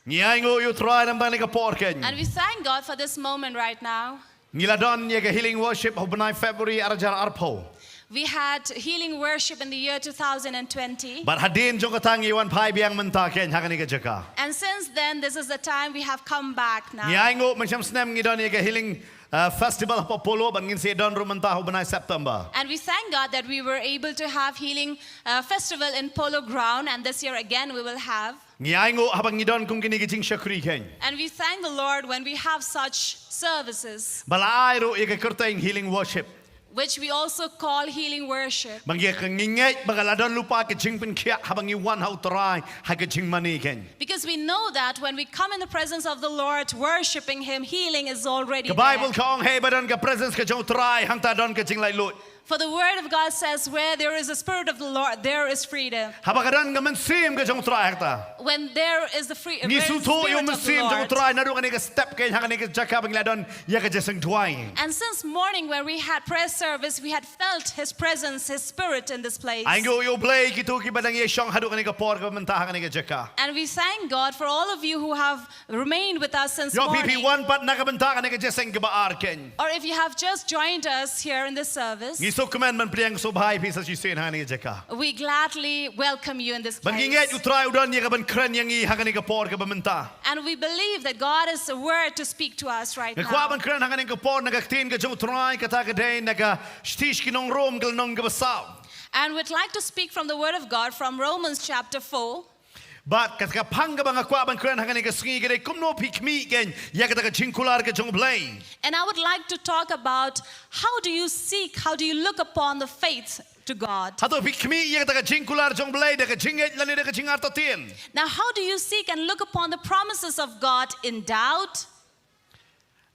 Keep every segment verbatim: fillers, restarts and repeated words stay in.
Ngi ainguh ïa u Trai namar kane ka por keiñ. And we thank God for this moment right now. Ngi la don ïa ka healing worship ha u bnai February ar hajar arphew. We had healing worship in the year two thousand twenty. Bad hadien jong kata ngi wan phai biang mynta keiñ ha kane ka jaka. And since then, this is the time we have come back now. Ngi ainguh mynshem snem ngi don ïa ka healing uh, festival ha Polo bad ngin sa don ruh mynta ha u bnai September. And we thank God that we were able to have healing uh, festival in Polo Ground, and this year again we will have. Ngi ainguh haba ngi don kum kine ki jingshakri keiñ. And we thank the Lord when we have such services, Ba la ai ruh ïa ka kyrteng healing worship. which we also call healing worship. Ba ngi ka ngi ngeit ba ka la don lypa ka jingpynkhiah haba ngi wan ha u Trai ha ka jingmane keiñ. Because we know that when we come in the presence of the Lord, worshiping Him, healing is already Ka Bible there. ka ong hei ba don ka presence ka jong u Trai hangta don ka jinglaitluid. For the word of God says, "Where there is a spirit of the Lord, there is freedom." Haba ka don ka mynsiem ka jong u Trai hangta. When there is the free, Ngi where is the sngewthuh ïa u spirit of the mynsiem jong u Lord. Trai naduh kane ka step keiñ ha kane ka jaka ba ngi la don ïa ka jingïaseng duwai. And since morning when we had prayer service, we had felt His presence, His Spirit in this place. Ainguh ïa u Blei kito kiba dang ïashong haduh kane ka por kaba mynta ha kane ka jaka. And we thank God for all of you who have remained with us since Ïoh phi phi morning. wan pat na ka bynta kane ka jingïaseng kaba ar keiñ. Or if you have just joined us here in this service, Ngi sngewkmen ban pdiang sngewbha ïa phi sa shisien ha kane ka jaka. we gladly welcome you in this Ba ngi ngeit u place. Trai u don ïa ka ban kren ïa ngi ha kane ka por kaba mynta. And we believe that God is a word to speak to us right Nga kwah now. ban kren ha kane ka por na ka ktien ka jong u Trai kata ka dei na ka Shithi sha ki Nong Rom ka lynnong kaba saw. And we'd like to speak from the Word of God from Romans chapter four. Bad kata ka phang kaba nga kwah ban kren ha kane ka sngi ka dei kumno phi khmih keiñ ïa kata ka jingkular ka jong u Blei. And I would like to talk about how do you seek, how do you look upon the faith to God? Hato phi khmih ïa kata ka jingkular jong u Blei da ka jingngeit lane da ka jingartatien. Now, how do you seek and look upon the promises of God in doubt?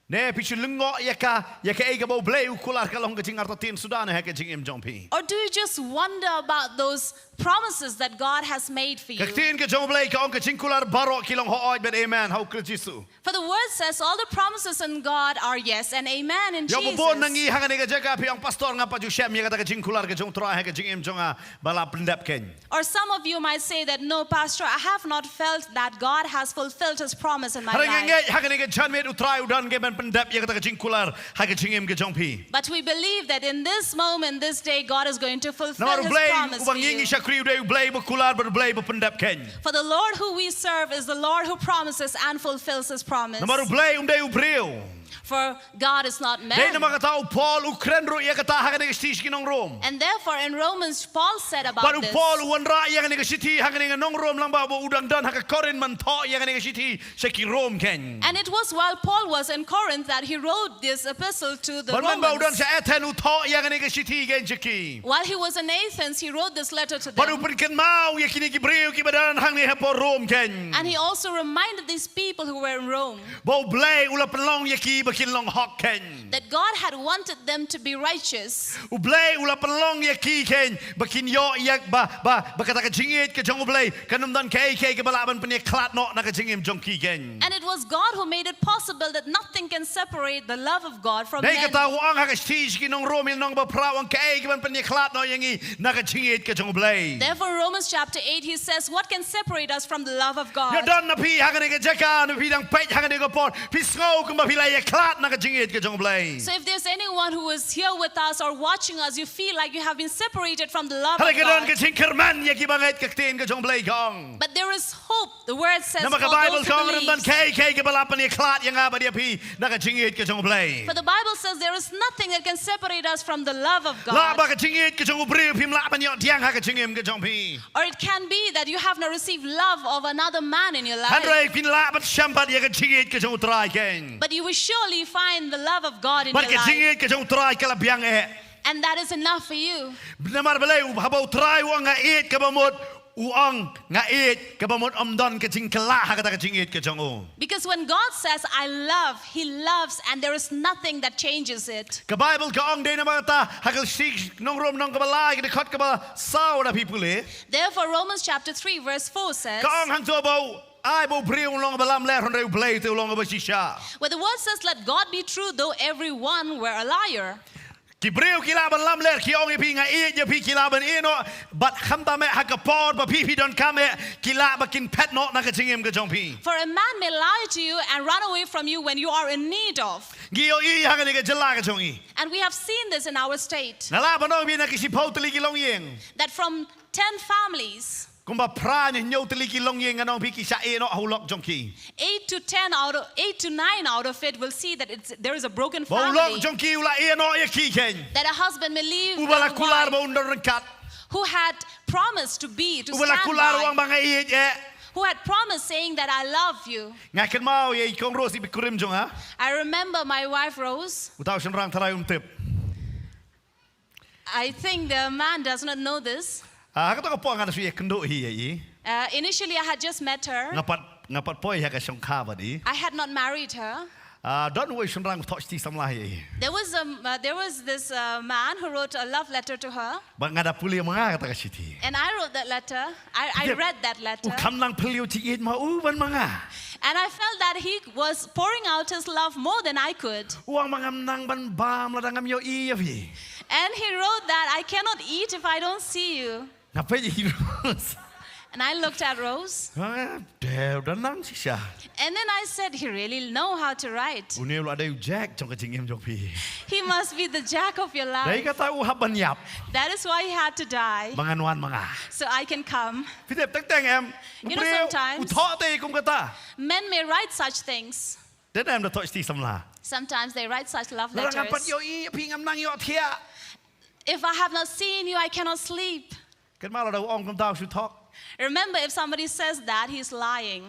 Ne phi shu lyngngoh ïa ka, ïa kaei kaba u Blei u kular ka long ka jingartatien suda ne ha ka jingim jong phi. Or do you just wonder about those promises that God has made for you? Ka ktien ka jong u Blei ka ong ka jingkular baroh ki long hooid bad amen ha u Khrist Jisu. For the word says all the promises in God are yes and amen in Ïa u bun na ngi Jesus. ha kane ka jaka phi ong pastor ngam pat ju shem ïa kata ka jingkular ka jong u Trai ha ka jingim jong nga ba la pyndep keiñ. Or some of you might say that, "No, Pastor, I have not felt that God has fulfilled His promise in my Hynrei nga life." ngeit ha kane ka janmiet u Trai u don keiñ ban pyndep ïa kata ka jingkular ha ka jingim ka jong phi. But we believe that in this moment, this day, God is going to fulfill Namar u His Blei promise uba for ngi ngi you. shakri u dei u Blei ba kular bad u Blei ba pyndep keiñ. For the Lord who we serve is the Lord who promises and fulfills His promise. Namar u Blei um dei u briew. For God is not Dei man. namar kata u Paul u kren ruh ïa kata ha kane ka shithi sha ki Nong Rom. And therefore, in Romans, Paul said about Bad u this. Paul u wanrah ïa kane ka shithi ha kane ka Nong Rom lang ba u dang don ha ka Korinth ban thoh ïa kane ka shithi sha ki Rom keiñ. And it was while Paul was in Corinth that he wrote this epistle to the Bad man ba u don Romans. sha Athens u thoh ïa kane ka shithi keiñ sha ki. While he was in Athens, he wrote this letter to Bad u them. pynkynmaw ïa kine ki briew kiba don hangne hapoh Rom keiñ. And he also reminded these people who were in Rome Ba u Blei u la pynlong ïa ki ba kin long hok keiñ. that God had wanted them to be righteous. U Blei u la pynlong ïa ki keiñ ba kin ïoh ïa ba, ba, ba kata ka jingïeit ka jong u Blei kan ym don kaei kaei kaba lah ban pynïakhlad noh na ka jingim jong ki keiñ. And it was God who made it possible that nothing can separate the love of God from Dei men. kata u ong ha ka shithi sha ki Nong Rom lynnong ba phra u ong kaei kaban pynïakhlad noh ïa ngi na ka jingïeit ka jong u Blei. Therefore, Romans chapter eight, he says, "What can separate us from the love of God?" Ïa don na phi ha kane ka jaka, na phi dang peit ha kane ka por, phi sngew kumba phi la ïakhlad na ka jingïeit ka jong u Blei. So if there's anyone who is here with us or watching us, you feel like you have been separated from the love Hynrei of ka don ka God. jingkyrmen ïa kiba ngeit, ka ktien ka jong u Blei ka ong. But there is hope. The word says, Namar ka "For those Bible who ka ong, ym don believes." kaei kaei kaba lah pynïakhlad ïa nga bad ïa phi na ka jingïeit ka jong u Blei. For the Bible says there is nothing that can separate us from the love of Lah God. ba ka jingïeit ka jong u briew phim lah ban ïoh pdiang ha ka jingim ka jong phi. Or it can be that you have not received love of another man in your life. Hynrei phin lah ban shem pat ïa ka jingïeit ka jong u Trai keiñ. But you will surely find the love of God in Bad your ka life. jingïeit ka jong u Trai ka la biang eh. And that is enough for you. Namar balei u, haba u Trai u ong nga ïeit kaba mut, u ong nga ïeit kaba mut, ym don ka jingkylla ha kata ka jingïeit ka jong u. Because when God says, "I love," He loves, and there is nothing that changes it. Ka Bible ka ong dei namar kata ha ka shithi Nong Rom lynnong kaba lai, ka dkhot kaba saw, lada phi pule. Therefore, Romans chapter three, verse four says, Ka ong hangto ba u, ai ba u briew u long ba lamler, hynrei u Blei te u long ba shisha. where the word says, "Let God be true, though everyone were a liar." Ki briew ki lah ban lamler, ki ong ïa phi nga ïeit ïa phi, ki lah ban ïehnoh, bad khamtam eh ha ka por ba phi phi donkam eh, ki lah ba kin phet noh na ka jingim ka jong phi. For a man may lie to you and run away from you when you are in need of. Ngi ïohi ha kane ka jylla ka jong i. And we have seen this in our state. Nga lah ban ong ïa phi na ki shiphew tylli ki longïing. That from ten families, kumba phra ne hynñiew tylli ki longïing ngan ong phi ki shah ïehnoh ha u lok jong ki. Eight to ten out of, eight to nine out of it will see that it's, there is a broken family. Ba u lok jong ki u la ïehnoh ïa ki khein. That a husband may leave. Uba la kular ba un don ryngkat. Who had promised to be, to stand by. Uba la kular u ong ba nga ïeit eh. Who had promised saying that I love you. Nga kynmaw ïa i kong Rose i bikurim jong nga. I remember my wife Rose. Uta u shynrang tharai um tip. I think the man does not know this. Ah, ha kato ka por nga da shu ïakynduh hi ïa i. Uh, initially, I had just met her. Nga pat, nga pat poi ha ka shongkha bad i. I had not married her. Ah, don uwei u shynrang u thoh shithi samla ïa i. There was a, uh, there was this uh, man who wrote a love letter to her. Bad nga da pule ma nga kata ka shithi. And I wrote that letter. I, I read that letter. U kham nang phylliew jingïeit ma u ban ma nga. And I felt that he was pouring out his love more than I could. U ong ma ngam nang ban bam lada ngam ïohi ïa phi. And he wrote that I cannot eat if I don't see you. Nga peit ïa i Rose. And I looked at Rose. Ah, dei u da nang shisha. And then I said, he really know how to write. Une u la dei u Jack jong ka jingim jong phi. He must be the Jack of your life. Dei kata u hap ban ïap. That is why he had to die. Ba ngan wan ma nga. So I can come. Phi tip teng teng em. You know, sometimes u thoh te kum kata. Men may write such things. Te em da thoh shithi samla. Sometimes they write such love letters. Lada ngam pat ïohi ïa phi ngam nang ïohthiah. If I have not seen you, I cannot sleep. Kynmaw lada u ong kumta u shu thok. Remember, if somebody says that, he's lying.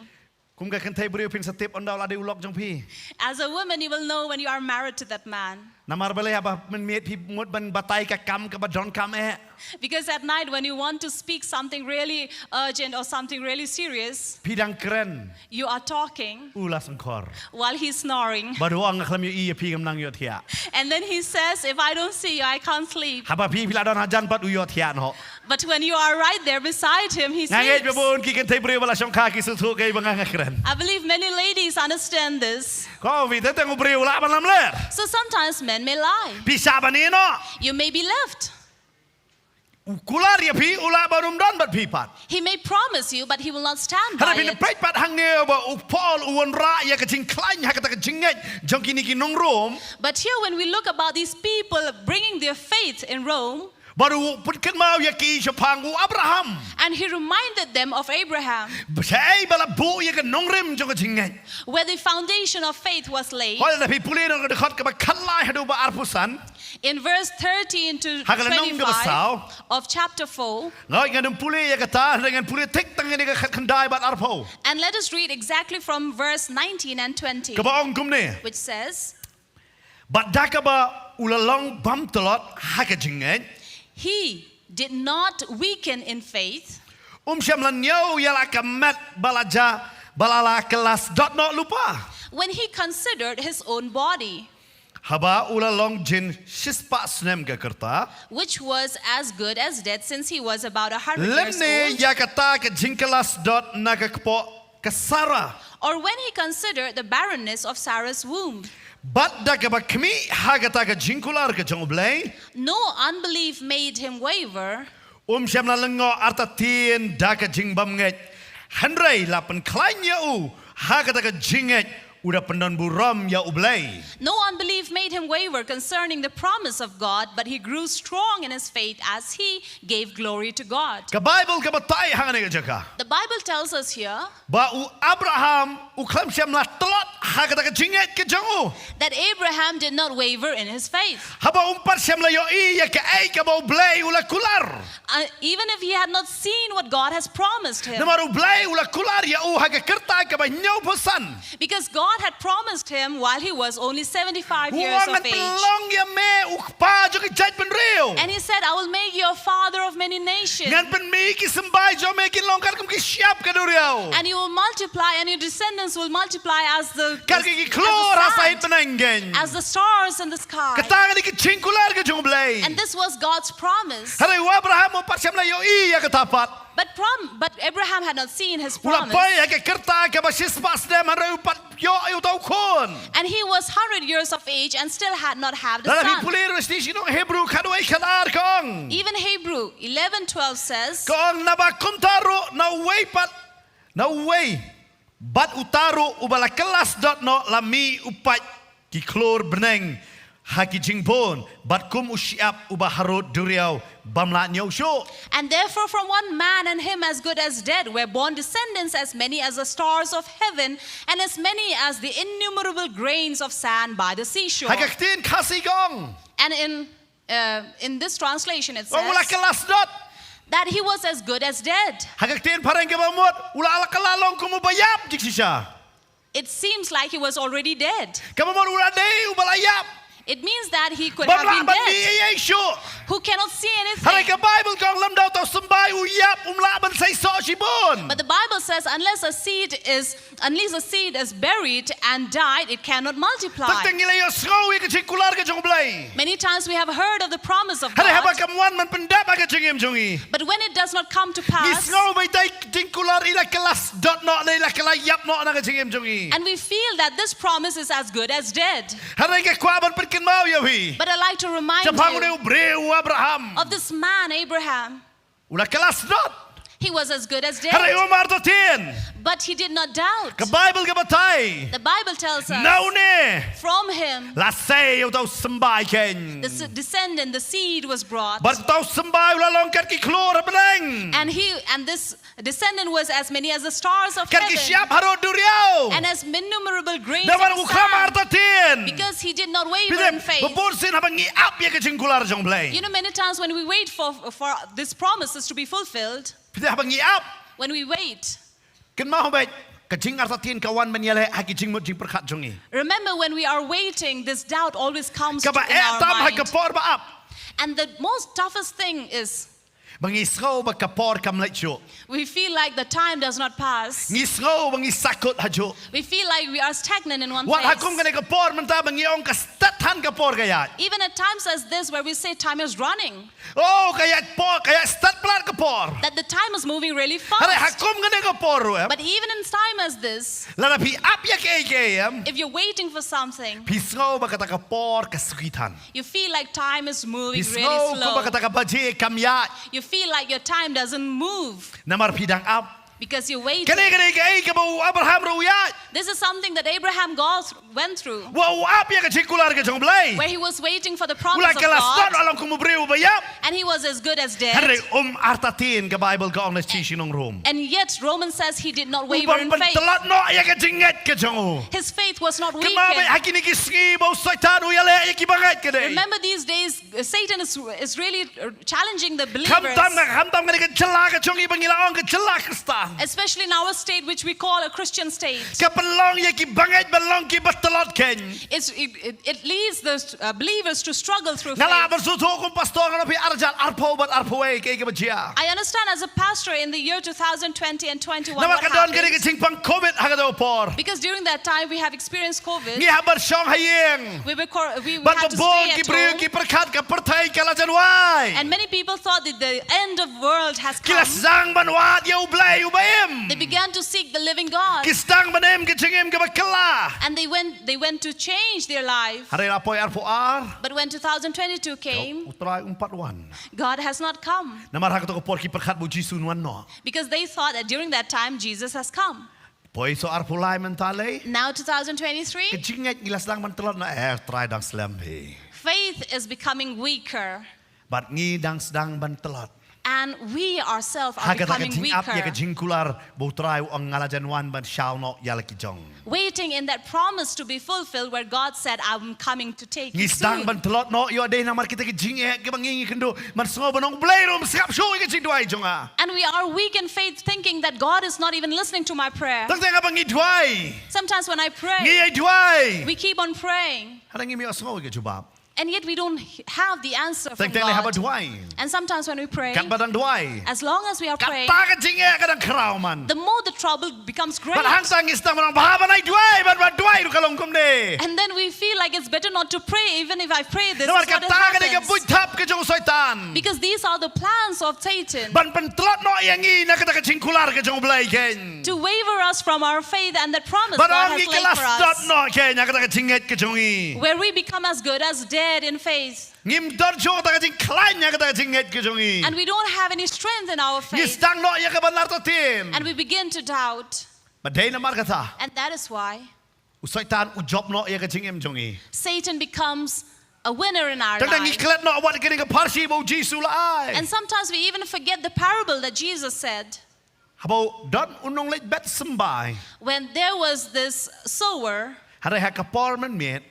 Kum ka kynthei briew phin sa tip ynda u la dei u lok jong phi. As a woman, you will know when you are married to that man. Namar balei haba mynmiet phi mut ban batai ka kam kaba donkam eh. Because at night when you want to speak something really urgent or something really serious, phi dang kren. You are talking. U la shongkhor. While he's snoring. Bad u ong nga khlem ïohi ïa phi ngam nang ïohthiah. And then he says, if I don't see you, I can't sleep. Haba phi phi la don hajan pat u ïohthiah noh. But when you are right there beside him, he sleeps. Nga ngeit ba bun ki kynthei briew ba la shongkha ki sngewthuh kaei ba nga nga kren. I believe many ladies understand this. Ko wi te teng u briew u lah ban lamler. So sometimes men may lie. Phi shah ban ïehnoh. You may be left. U kular ïa phi u lah ban ym don bad phi pat. He may promise you, but he will not stand by it. Hynrei phin peit pat hangne ba u Paul u wanrah ïa ka jingkhlaiñ ha kata ka jingngeit jong kine ki nong Rom. But here when we look about these people bringing their faith in Rome, bad u pynkynmaw ïa ki shaphang u Abraham. And he reminded them of Abraham. Shaei ba la buh ïa ka nongrim jong ka jingngeit. Where the foundation of faith was laid. Hooid, lada phi pule na ka dkhot kaba khatlai haduh ba arphew san. In verse thirteen to twenty-five of chapter four. Ha ka lynnong kaba saw. Nga ngan ym pule ïa kata, hynrei ngan pule thik tang ïa ka khatkhyndai bad arphew. And let us read exactly from verse nineteen and twenty. Kaba ong kumne. Which says, bad da kaba u la long bymtlot ha ka jingngeit. He did not weaken in faith. Um shym la ñiew ïa la ka met ba la ja, ba la la kylla sdot noh lypa. When he considered his own body. Haba u la long jin shispah snem ka rta. Which was as good as dead since he was about a hundred years old. Lymne ïa kata ka jingkylla sdot na ka kpoh ka Sarah. Or when he considered the barrenness of Sarah's womb. Bad da kaba khmih ha kata ka jingkular ka jong U Blei. No unbelief made him waver. Um shym la lyngngoh artatien da ka jingbymngeit. Hynrei la pynkhlaiñ ïa u ha kata ka jingngeit u da pyndonburom ïa U Blei. No unbelief made him waver concerning the promise of God, but he grew strong in his faith as he gave glory to God. Ka Baibl ka batai hangne ka jaka. The Bible tells us here. Ba u Abraham u khlem shym la tlot ha kata ka jingngeit ka jong u. That Abraham did not waver in his faith. Haba um pat shym la ïohi ïa kaei kaba U Blei u la kular. Uh, even if he had not seen what God has promised him. Namar U Blei u la kular ïa u ha ka rta kaba hynñiewphew san. Because God had promised him while he was only seventy-five years of age. U ong ngan pynlong ïa me u kpa jong ki jaitbynriew. And he said, I will make you a father of many nations. Ngan pynmih ki symbai jong me kin long katkum ki shyiap ka duriaw. And you will multiply, and your descendants will multiply as the, katkum ki khlur ha sait bneng. As the stars in the sky. Kata ka dei ka jingkular ka jong U Blei. And this was God's promise. Hynrei u Abraham u Pat shym la ïohi ïa kata pat. But prom- but Abraham had not seen his promise. U la poi ha ka kyrta kaba shispah snem hynrei u pat ïoh ïa uta u khun. And he was hundred years of age and still had not had a son. Lada phi pule ruh sha shi nong Hebru khatwei khatar ka ong. Even Hebrew eleven twelve says, ka ong naba kumta ruh na uwei pat, na uwei bad uta ruh uba la kylla sdot noh la mih u pait ki khlur bneng ha ki jingbun bad kum u shyiap uba harud duriaw bym lah ñiewshuh. And therefore from one man and him as good as dead were born descendants as many as the stars of heaven and as many as the innumerable grains of sand by the seashore. Ha ka ktien Khasi ka ong. And in uh, in this translation it says, u la kylla sdot, that he was as good as dead. Ha ka ktien phareng kaba mut, u la kylla long kum uba ïap jingshisha. It seems like he was already dead. Kaba mut u la dei uba la ïap. It means that he could have been dead. Bym lah ban mih ei ei shuh. Who cannot see anything. Hynrei ka Baibl ka ong lymda uta u symbai u ïap um lah ban seisoh shibun. But the Bible says unless a seed is Unless a seed is buried and died, it cannot multiply. Tang tang ngi la ïohsngew ïa ka jingkular ka jong U Blei. Many times we have heard of the promise of God. Hynrei haba kam wan ban pyndep ha ka jingim jong ngi. But when it does not come to pass, ngi sngew ba ita i jingkular i la kylla sdot noh, i la kylla ïap noh na ka jingim jong ngi. And we feel that this promise is as good as dead. Hynrei nga kwah ban pynkynmaw ïa phi. But I like to remind you shaphang une u briew u Abraham. Of this man Abraham. U la kylla sdot. He was as good as dead. Hynrei um artatien. But he did not doubt. Ka Baibl ka batai. The Bible tells us, na une, from him, la sei ïa uta u symbai keiñ. The s- descendant, the seed was brought. Bad uta u symbai u la long kat ki khlur ha bneng. And he, and this descendant was as many as the stars of heaven. Kat ki shyiap harud duriaw. And as innumerable grains of sand. Namar u khlem artatien. Because he did not waver in faith. Phi tip, bun sien haba ngi ap ïa ka jingkular jong U Blei. You know, many times when we wait for, for this promise is to be fulfilled. Phi tip haba ngi ap. When we wait. Kynmaw beit, ka jingartatien ka wan ban ïaleh ha ki jingmut jingpyrkhat jong ngi. Remember, when we are waiting, this doubt always comes to in our mind. Kaba eh tam ha ka por ba ap. And the most toughest thing is, ba ngi sngew ba ka por kam leit shuh. We feel like the time does not pass. Ngi sngew ba ngi sakut ha juh. We feel like we are stagnant in one place. Wat ha kum kane ka por mynta ba ngi ong ka stet than ka por ka ïaid. Even at times as this where we say time is running. Oh, ka ïaid por, ka ïaid stet palat ka por. That the time is moving really fast. Hynrei ha kum kane ka por ruh em. But even in time as this, lada phi ap ïa kaei kaei em, if you're waiting for something, phi sngew ba kata ka por ka suki than. You feel like time is moving really slow. Phi sngew kumba kata ka baje kam ïaid. You feel like your time doesn't move. Namar phi dang ap. Because you're waiting. Kane, kane kaei kaba u Abraham ruh u ïaid. This is something that Abraham go- went through. Wa u ap ïa ka jingkular ka jong U Blei. Where he was waiting for the promise of God. U la kylla sdot, u la long kum u briew uba ïap. And he was as good as dead. Hynrei um artatien, ka Baibl ka ong na shi shnong Rom. And yet Romans says he did not waver in faith. U bym pyntlot noh ïa ka jingngeit ka jong u. His faith was not weakened. Kynmaw beit ha kine ki sngi ba u Soitan u ïaleh ïa ki bangeit ka dei. Remember these days, uh, Satan is, is really, uh, challenging the believers. Khamtam, khamtam kane ka jylla ka jong ngi ba ngi la ong ka jylla Khristan. Especially in our state, which we call a Christian state. Ka pynlong ïa ki bangeit ban long kiba tlot keiñ. It's, it, it, it leads the, uh, believers to struggle through faith. Nga lah ban sngewthuh kum pastor ngan ong phi arhajar arphew bad arphew wei kaei kaba jia. I understand as a pastor in the year two thousand twenty and twenty-one what happened. Namar ka don kane ka jingpang covid ha kata ka por. Because during that time we have experienced covid. Ngi hap ban shong ha ïing. We were cor- we had to stay at home. Bad ba bun ki briew ki pyrkhat ka pyrthei ka la jan wai. And many people thought that the end of world has come. Ki la sdang ban wad ïa U Blei uba im. They began to seek the living God. Ki sdang ban im ka jingim kaba kylla. And they went, they went to change their life. Hynrei la poi arphew ar. But when two thousand twenty-two came, U Trai um pat wan. God has not come. Namar ha kata ka por ki pyrkhat ba U Jisu un wan noh. Because they thought that during that time Jesus has come. Poi sha arphew lai mynta lei. Now two thousand twenty-three. Ka jingngeit ngi la sdang ban tlot noh, eh, Trai dang slem hi. Faith is becoming weaker. Bad ngi dang sdang ban tlot. And we ourselves are becoming weaker. Ha kata ka jingap ïa ka jingkular ba U Trai u ong nga la jan wan ban shaw noh ïa la ki jong. Waiting in that promise to be fulfilled where God said, "I'm coming to take you soon." Ngi sdang ban tlot noh ïoh dei namar kita ki jingeh kiba ngi ngi kynduh. Ban sngew ban ong Blei ruh um sngap shuh ïa ka jingduwai jong nga. And we are weak in faith, thinking that God is not even listening to my prayer. Tang tang haba ngi duwai. Sometimes when I pray, ngi ïai duwai. We keep on praying. Hynrei ngim ïohsngew ïa ka jubab. And yet we don't have the answer from God. Teng teng lei haba duwai. And sometimes when we pray, katba dang duwai, as long as we are praying, kata ka jingeh ka dang khraw man. The more the trouble becomes great. Bad hangta ngi sdang ban ong ba haba ngi duwai, bad ba duwai ruh ka long kumne. And then we feel like it's better not to pray, even if I pray this. Namar kata ka dei ka buit thap ka jong Soitan. Because these are the plans of Satan. Ban pyntlot noh ïa ngi na kata ka jingkular ka jong U Blei kein. To waver us from our faith and that promise God has laid for us. Ban ong ngi la sdot noh kein na kata ka jingngeit ka jong ngi. Where we become as good as dead in faith. Ngim don shuh kata ka jingkhlaiñ ha kata ka jingngeit ka jong ngi. And we don't have any strength in our faith. Ngi sdang noh ïa ka ban artatien. And we begin to doubt. Bad dei namar kata, and that is why, u Soitan u jop noh ïa ka jingim jong ngi. Satan becomes a winner in our life. Tang tang ngi klet noh wat kane ka pharshi ba U Jisu u la ai. And sometimes we even forget the parable that Jesus said. Haba don u nongleit bet symbai. When there was this sower. Hynrei ha ka por mynmiet.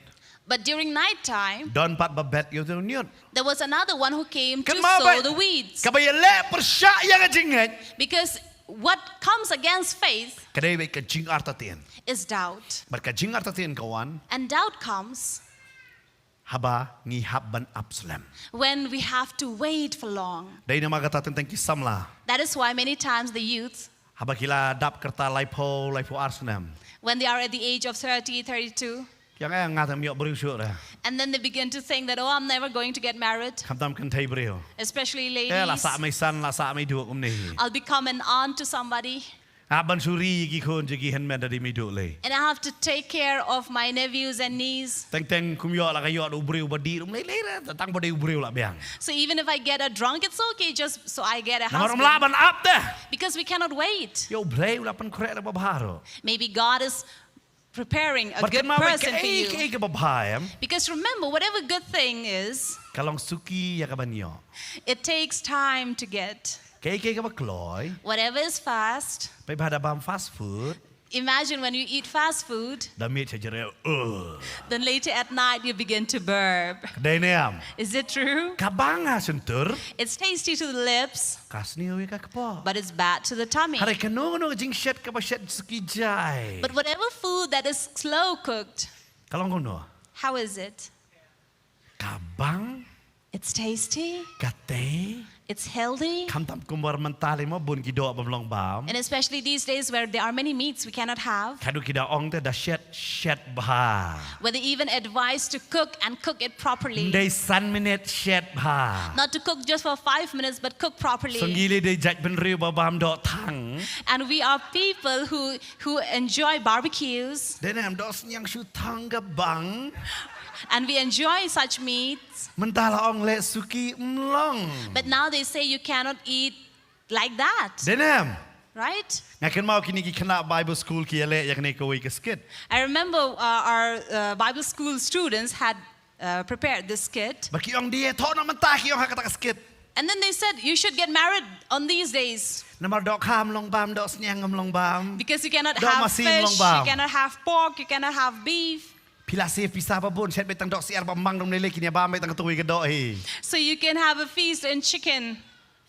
But during night time, don pat ba bet ïa u ñiut. There was another one who came to sow the weeds. Kynmaw bha, kaba ïaleh pyrshah ïa ka jingngeit. Because what comes against faith, ka dei beit ka jingartatien, is doubt. Bad ka jingartatien ka wan. And doubt comes. Haba ngi hap ban ap slem. When we have to wait for long. Dei namar kata teng teng ki samla. That is why many times the youth. Haba ki la dap kyrta laiphew, laiphew ar snem. When they are at the age of thirty, thirty-two. Ki ong eh nga te ym ïoh briew shuh re. And then they begin to think that, "Oh, I'm never going to get married." Khamtam kynthei briew. Especially ladies. Eh, la sah mei san, la sah mei duk kumne hi. I'll become an aunt to somebody. Hap ban suri ïa ki khun jong ki hynmen da dei mei duk lei. And I have to take care of my nephews and niece. Teng teng kum ïoh la ka ïoh da u briew ba dih ruh ym lei lei re, tang ba dei u briew la biang. So even if I get a drunk, it's okay, just so I get a husband. Namar ym lah ban ap te. Because we cannot wait. Ïa U Blei u la pynkhreh la ba bha ruh. Maybe God is preparing a good person for you. Bad kynmaw bha, kaei kaei kaba bha em. Because remember, whatever good thing is, ka long suki ïa ka ban ïoh. It takes time to get. Kaei kaei kaba kloi. Whatever is fast. Peit bha da bam fast food. Imagine when you eat fast food. Da miet sha jreh. Ugh. Then later at night you begin to burp. Dei ne em? Is it true? Ka bang ha shyntur. It's tasty to the lips. Ka sniew ïa ka kpoh. But it's bad to the tummy. Hynrei kano kano ka jingshet kaba shet suki jai. But whatever food that is slow cooked, ka long kumno? How is it? Ka bang. It's tasty. Ka tei. It's healthy. Khamtam kumba mynta lei mo bun ki doh bym long bam. And especially these days where there are many meats we cannot have. Haduh ki da ong te da shet, shet bha. Where they even advise to cook and cook it properly. Ym dei san minit shet bha. Not to cook just for five minutes, but cook properly. Song ngi lei dei jait bynriew ba bam doh thang. And we are people who, who enjoy barbecues. Dei ne em, doh sniang shu thang ka bang. And we enjoy such meats. Mynta la ong leh suki ym long. But now they say you cannot eat like that. Dei ne em? Right? Nga kynmaw kine ki khynnah Bible school ki ïaleh ïa kane kawei ka skit. I remember, uh, our, uh, Bible school students had, uh, prepared this skit. Ba ki ong dei thoh noh mynta ki ong ha kata ka skit. And then they said, "You should get married on these days." Namar doh kha ym long bam, doh sniang ym long bam. Because you cannot have fish, you cannot have pork, you cannot have beef. Doh masi ym long bam. Phi la save pisa ba bun, shet beit tang doh syiar ba mang dum lei lei, kin ïa bam beit tang kawei ka doh hi. So you can have a feast in chicken.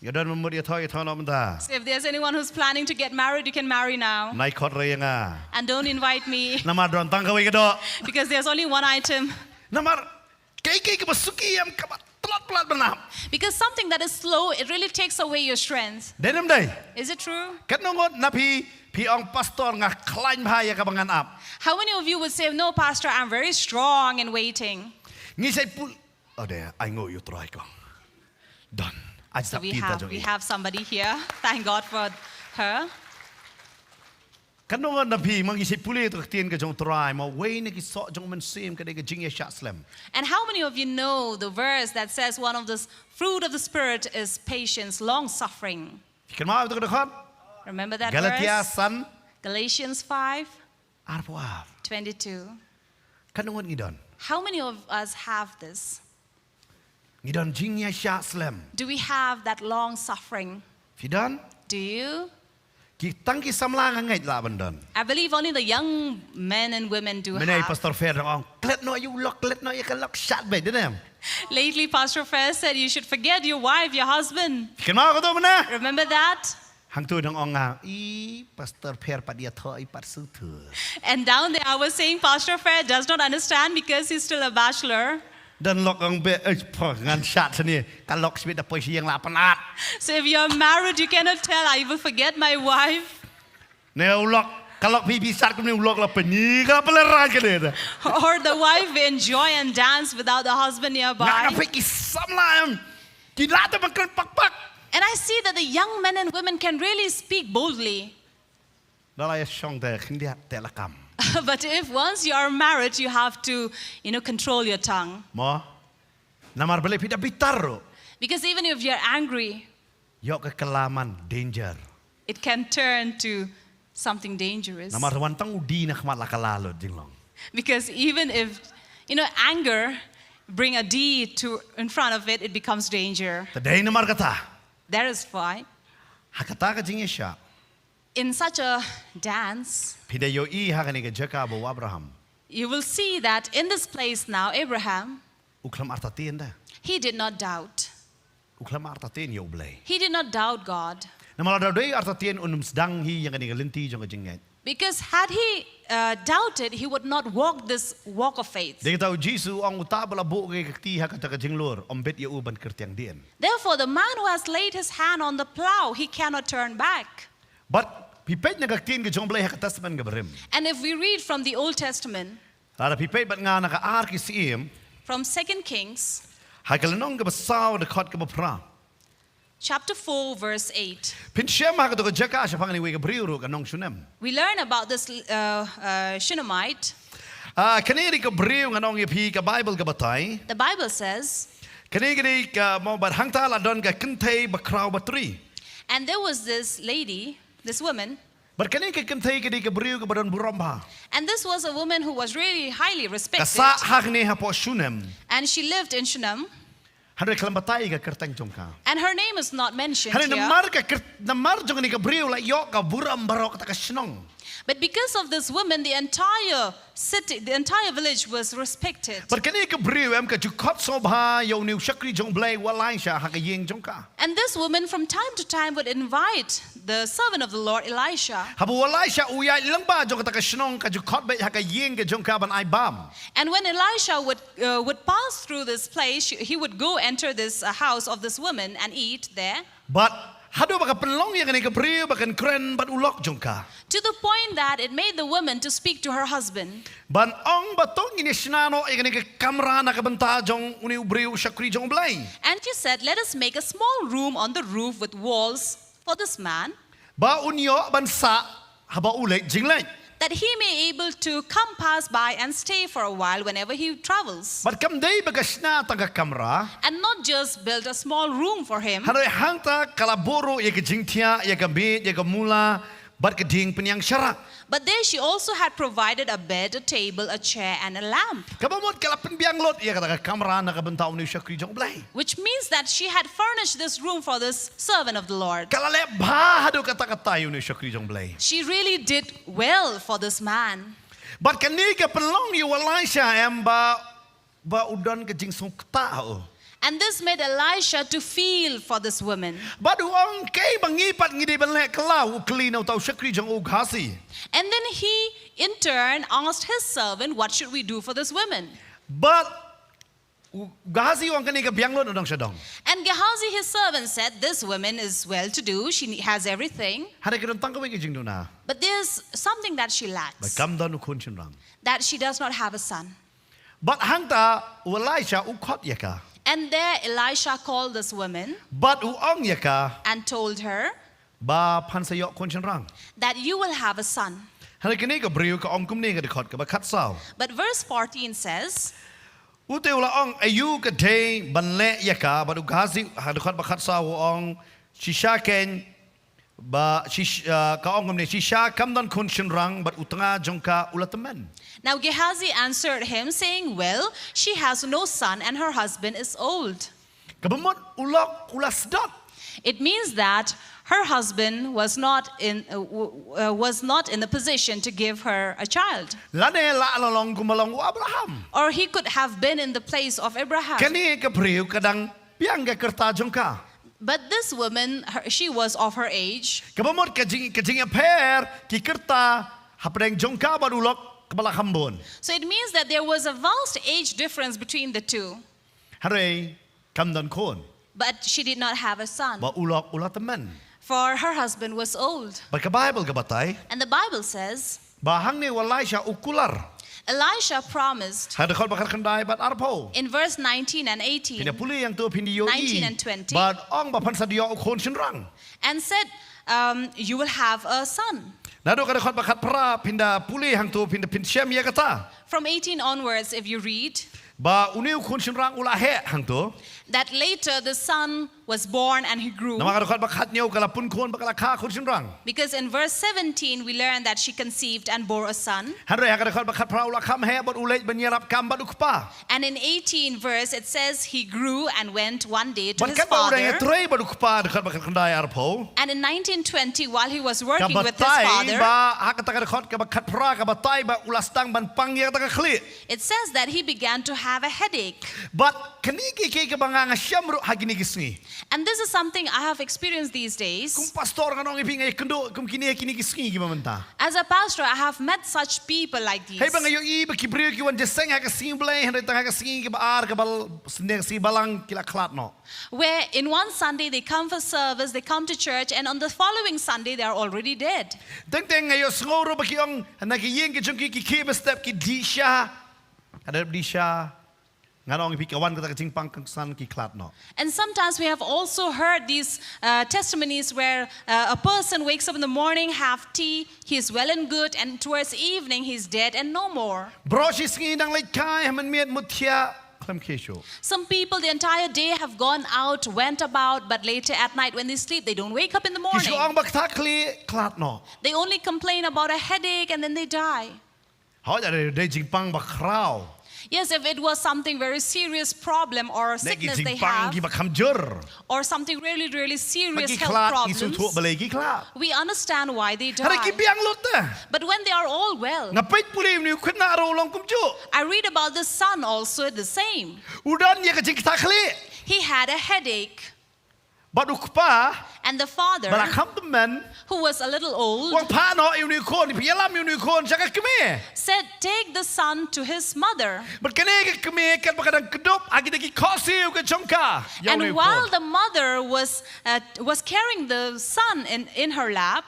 Ïa don ba mut ïathoh, ïathoh noh mynta. So if there's anyone who's planning to get married, you can marry now. Ym ai khot re ïa nga. And don't invite me. Namar don tang kawei ka doh. Because there's only one item. Namar kaei kaei kaba suki em kaba tlot palat ban ap. Because something that is slow, it really takes away your strength. Dei ne ym dei? Is it true? Katno ngut na phi, phi ong pastor nga khlaiñ bha ïa kaba ngan ap. How many of you would say, "No, Pastor, I'm very strong in waiting"? Ngi shai pule. Oh, dei, ai nguh ïa U Trai kong. Don. Ai sap ti ta jong i. So we have, we have somebody here. Thank God for her. Katno ngut na phi, ma ngi shai pule ïa ka ktien ka jong U Trai, ma wei na ki soh jong u mynsiem ka dei ka jingïaishah slem. And how many of you know the verse that says one of the s-, fruit of the Spirit is patience, long suffering? Kynmaw ïa kata ka dkhot? Remember that verse? Galatia san. Galatians five. Arphew ar. Twenty-two. Katno ngut ngi don? How many of us have this? Ngi don jingïaishah slem. Do we have that long suffering? Phi don? Do you? Ki tang ki samla nga ngeit lah ban don. I believe only the young men and women do have. Mynne Pastor Fer dang ong, klet noh ïa u lok, klet noh ïa ka lok, shad beit, dei ne em? Lately, Pastor Fer said you should forget your wife, your husband. Kynmaw kato mynne? Remember that? Hangto dang ong nga, i Pastor Fer pat ïathoh, i pat sngewthuh. And down there I was saying Pastor Fer does not understand because he's still a bachelor. Don lok ong be, eh, pho, ngan shat sini. Ka lok sbit da poi siang la penat. So if you're married, you cannot tell, "I will forget my wife." Ne u lok, ka lok phi phi sat kumne u lok la penyi, ka la peleran ka de. Or the wife will enjoy and dance without the husband Nga nearby. ka phi ki samla em. Ki la te bakren pak pak. And I see that the young men and women can really speak boldly. Da la ya shong te khyndiat te la kam. But if once you are married, you have to, you know, control your tongue. Mo. Namar bele phi da bitar ro. Because even if you're angry, Yok ka kalaman danger. it can turn to something dangerous. Namar wan tang u di na khmat la ka la lut jinglong. Because even if, you know, anger bring a D to in front of it, it becomes danger. Te dei namar kata. That is why Ha kata ka jingïasha. In such a dance, Phi da ïohi ha kane ka jaka ba u Abraham. You will see that in this place now, Abraham, U khlem artatien da. He did not doubt. U khlem artatien ïa u Blei. He did not doubt God. Namar lada u dei artatien un ym sdang hi ïa kane ka lynti jong ka jingngeit. Because had he uh, doubted, he would not walk this walk of faith. Dei kata u Jisu ong uta ba la buh ka kti ha kata ka jinglur, ym bit ïa u ban kyrtiang dien. Therefore, the man who has laid his hand on the plow, he cannot turn back. Bad phi peit na ka ktien ka jong u Blei ha ka Testament ka barim. And if we read from the Old Testament, Lada phi peit bad nga na ka ar ki Syiem. From Second Kings, Ha ka lynnong ka ba saw da khot ka ba phra. Chapter four, verse eight. Phin shem ha ka to ka jaka shaphang ni wei ka briew ruh ka nong Shunem. We learn about this uh, uh, Shunammite. Ah, kane ri ka briew nga nong ïa phi ka Bible ka batai. The Bible says, Kane ka ri ka mo bad hangta la don ka kynthei ba khraw ba tri. And there was this lady, this woman, Bad kane ka kynthei ka ri ka briew ka ba don burom ba. And this was a woman who was really highly Ka respected. Sah ha kane ha po Shunem. And she lived in Shunem. Hynrei khlem batai ka kyrteng jong ka. And her name is not mentioned Hynrei here. Namar ka kyrt, namar jong kane ka briew la ïoh ka burom baroh kata ka shnong. But because of this woman, the entire city, the entire village was respected. Bad kane ka briew em ka ju khot sngewbha ïa une u shakri jong u Blei u Elisha ha ka ïing jong ka. And this woman, from time to time, would invite the servant of the Lord, Elisha. Haba u Elisha u ïaid lyngba jong kata ka shnong ka ju khot beit ha ka ïing ka jong ka ban ai bam. And when Elisha would, uh, would pass through this place, she- he would go enter this uh, house of this woman and eat there. Bad haduh ba ka pynlong ïa kane ka briew ba kan kren bad u lok jong ka. To the point that it made the woman to speak to her husband. Ban ong ba to ngin ïa shna noh ïa kane ka kamra na ka bynta jong une u briew u shakri jong u Blei. And she said, "Let us make a small room on the roof with walls for this man, Ba un ïoh ban sah haba u leit jingleit. that he may able to come pass by and stay for a while whenever he travels." Bad kam dei ba ka shna tang ka kamra. And not just build a small room for him, Hynrei hangta ka la buh ruh ïa ka jingthiah, ïa ka miej, ïa ka mula, bad ka dieng pynïang sharak. But there she also had provided a bed, a table, a chair, and a lamp. Kaba mut ka la pynbiang lut ïa kata ka kamra na ka bynta une u shakri jong u Blei. Which means that she had furnished this room for this servant of the Lord. Ka la leh bha haduh katta katta ïa une u shakri jong u Blei. She really did well for this man. Bad kane ka pynlong ïa u Elisha em ba, ba u don ka jingsngewkta ha u. And this made Elisha to feel for this woman. Bad u ong, kaei ba ngi pat ngi dei ban leh, ka la u kylli na uta u shakri jong u Gehazi. And then he, in turn, asked his servant, "What should we do for this woman?" Bad u Gehazi u ong, kane ka biang lut na dong sha dong. And Gehazi, his servant, said, "This woman is well to do. She has everything. Hynrei ka don tang kawei ka jingduna. But there's something that she Ba lacks, kam don u khun shynrang. that she does not have a son." Bad hangta u Elisha u khot ïa ka. And there Elisha called this woman Bad u ong ïa ka. And told her Ba phan sa ïoh khun shynrang. That you will have a son. Hynrei kane ka briew ka ong kumne ha ka dkhot kaba khatsaw. But verse fourteen says, U te u la ong, aïu ka dei ban leh ïa ka, bad u Gehazi ha ka dkhot ba khatsaw u ong, shisha kein, ba shish-, ah, ka ong kumne, shisha kam don khun shynrang, bad u tnga jong ka u la tymmen. Now Gehazi answered him, saying, "Well, she has no son, and her husband is old." Kaba mut u lok u la sdot. It means that her husband was not in, uh, w- uh, was not in the position to give her a child. Lane la la long kumba long u Abraham. Or he could have been in the place of Abraham. Kane ka briew ka dang biang ka kyrta jong ka. But this woman, her, she was of her age. Kaba mut ka jing, ka jingïapher ki kyrta hapdeng jong ka bad u lok kaba la kham bun. So it means that there was a vast age difference between the two. Hynrei kam don khun. But she did not have a son. Ba u lok u la tymmen. For her husband was old. Bad ka Baibl ka batai. And the Bible says, Ba hangne u Elisha u kular. Elisha promised Ha dkhot ba khatkhyndai bad arphew. In verse nineteen and eighteen. Phin da pule hangto phin da ïohi. Nineteen and twenty. Bad ong ba phan sa da ïoh u khun shynrang. And said, um, "You will have a son." Naduh ka dkhot ba khatphra phin da pule hangto phin da pynshem ïa kata. From eighteen onwards, if you read, Ba une u khun shynrang u la heh hangto. That later the son was born and he grew. Namar ka dkhot ba khathynñiew ka la pun khun bad ka la kha khun shynrang. Because in verse seventeen, we learn that she conceived and bore a son. Hynrei ha ka dkhot ba khatphra u la kham heh bad u leit ban ïarap kam bad u kpa. And in eighteen verse, it says he grew and went one day to Bad his katba u dang father. Ïatrei bad u kpa, dkhot ba khatkhyndai arphew. And in nineteen twenty, while he was working Kaba with his tai father, ba ha kata ka dkhot kaba khatphra kaba tai ba u la sdang ban pang ïa kata ka khlieh. It says that he began to have a headache. Bad kane ka dei kaba nga nga shem ruh ha kine ki sngi. And this is something I have experienced these days. Kum pastor nga ong ïa phi nga ïakynduh kum kine kine ki sngi kiba mynta. As a pastor, I have met such people like these. Hei ba nga ïohi ba ki briew ki wan jingïaseng ha ka sngi Blei, hynrei tang ha ka sngi kaba ar kaba sdang sngi Balang ki la khlad noh. Where in one Sunday they come for service, they come to church, and on the following Sunday they are already dead. Teng teng nga ïohsngew ruh ba ki ong na ki ïing ki jong ki ki khie ba step ki dih sha. Ka dep dih sha. Nga ong ïa phi ka wan kata ka jingpang kongsan ki khlad noh. And sometimes we have also heard these uh, testimonies where uh, a person wakes up in the morning, have tea, he is well and good, and towards evening he is dead and no more. Baroh shi sngi dang leit kai ha mynmiet mut thiah khlem khie shuh. Some people, the entire day have gone out, went about, but later at night when they sleep, they don't wake up in the Ki shu morning. ong ba kata khlieh khlad noh. They only complain about a headache and then they die. Hoi da dei jingpang ba khraw. Yes, if it was something very serious problem or Ne ki sickness they jingpang have, kiba kham jur. Or something really, really Ba serious ki health khlad ki sngewthuh problems, balei ki khlad. We understand why they Hynrei ki die. biang lut te. But when they are all well, Nga peit pule une u khynnah ruh u long kumjuh. I read about the son also the same. U don ïa ka jingktah khlieh. He had a headache. Bad u kpa. And the father, Ba la kham tymmen. Who was a little old, Wan phah noh ïa une u khun, pynïalam ïa une u khun sha ka kmie. Said, "Take the son to his mother." Bad kane ka kmie katba ka dang kdup ha kita ki khohsiew ka jong ka. Ïa une And u while khun. The mother was uh, was carrying the son in, in her lap,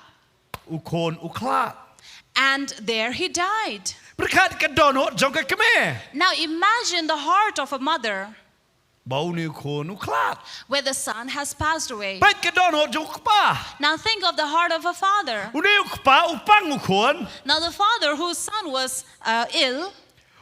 U khun u khlad. And there he died. Pyrkhat ka dohnud jong ka kmie. Now imagine the heart of a mother. Ba une u khun u khlad. Where the son has passed away. Peit ka dohnud jong u kpa. Now think of the heart of a father. Une u kpa u pang u khun. Now the father whose son was uh, ill,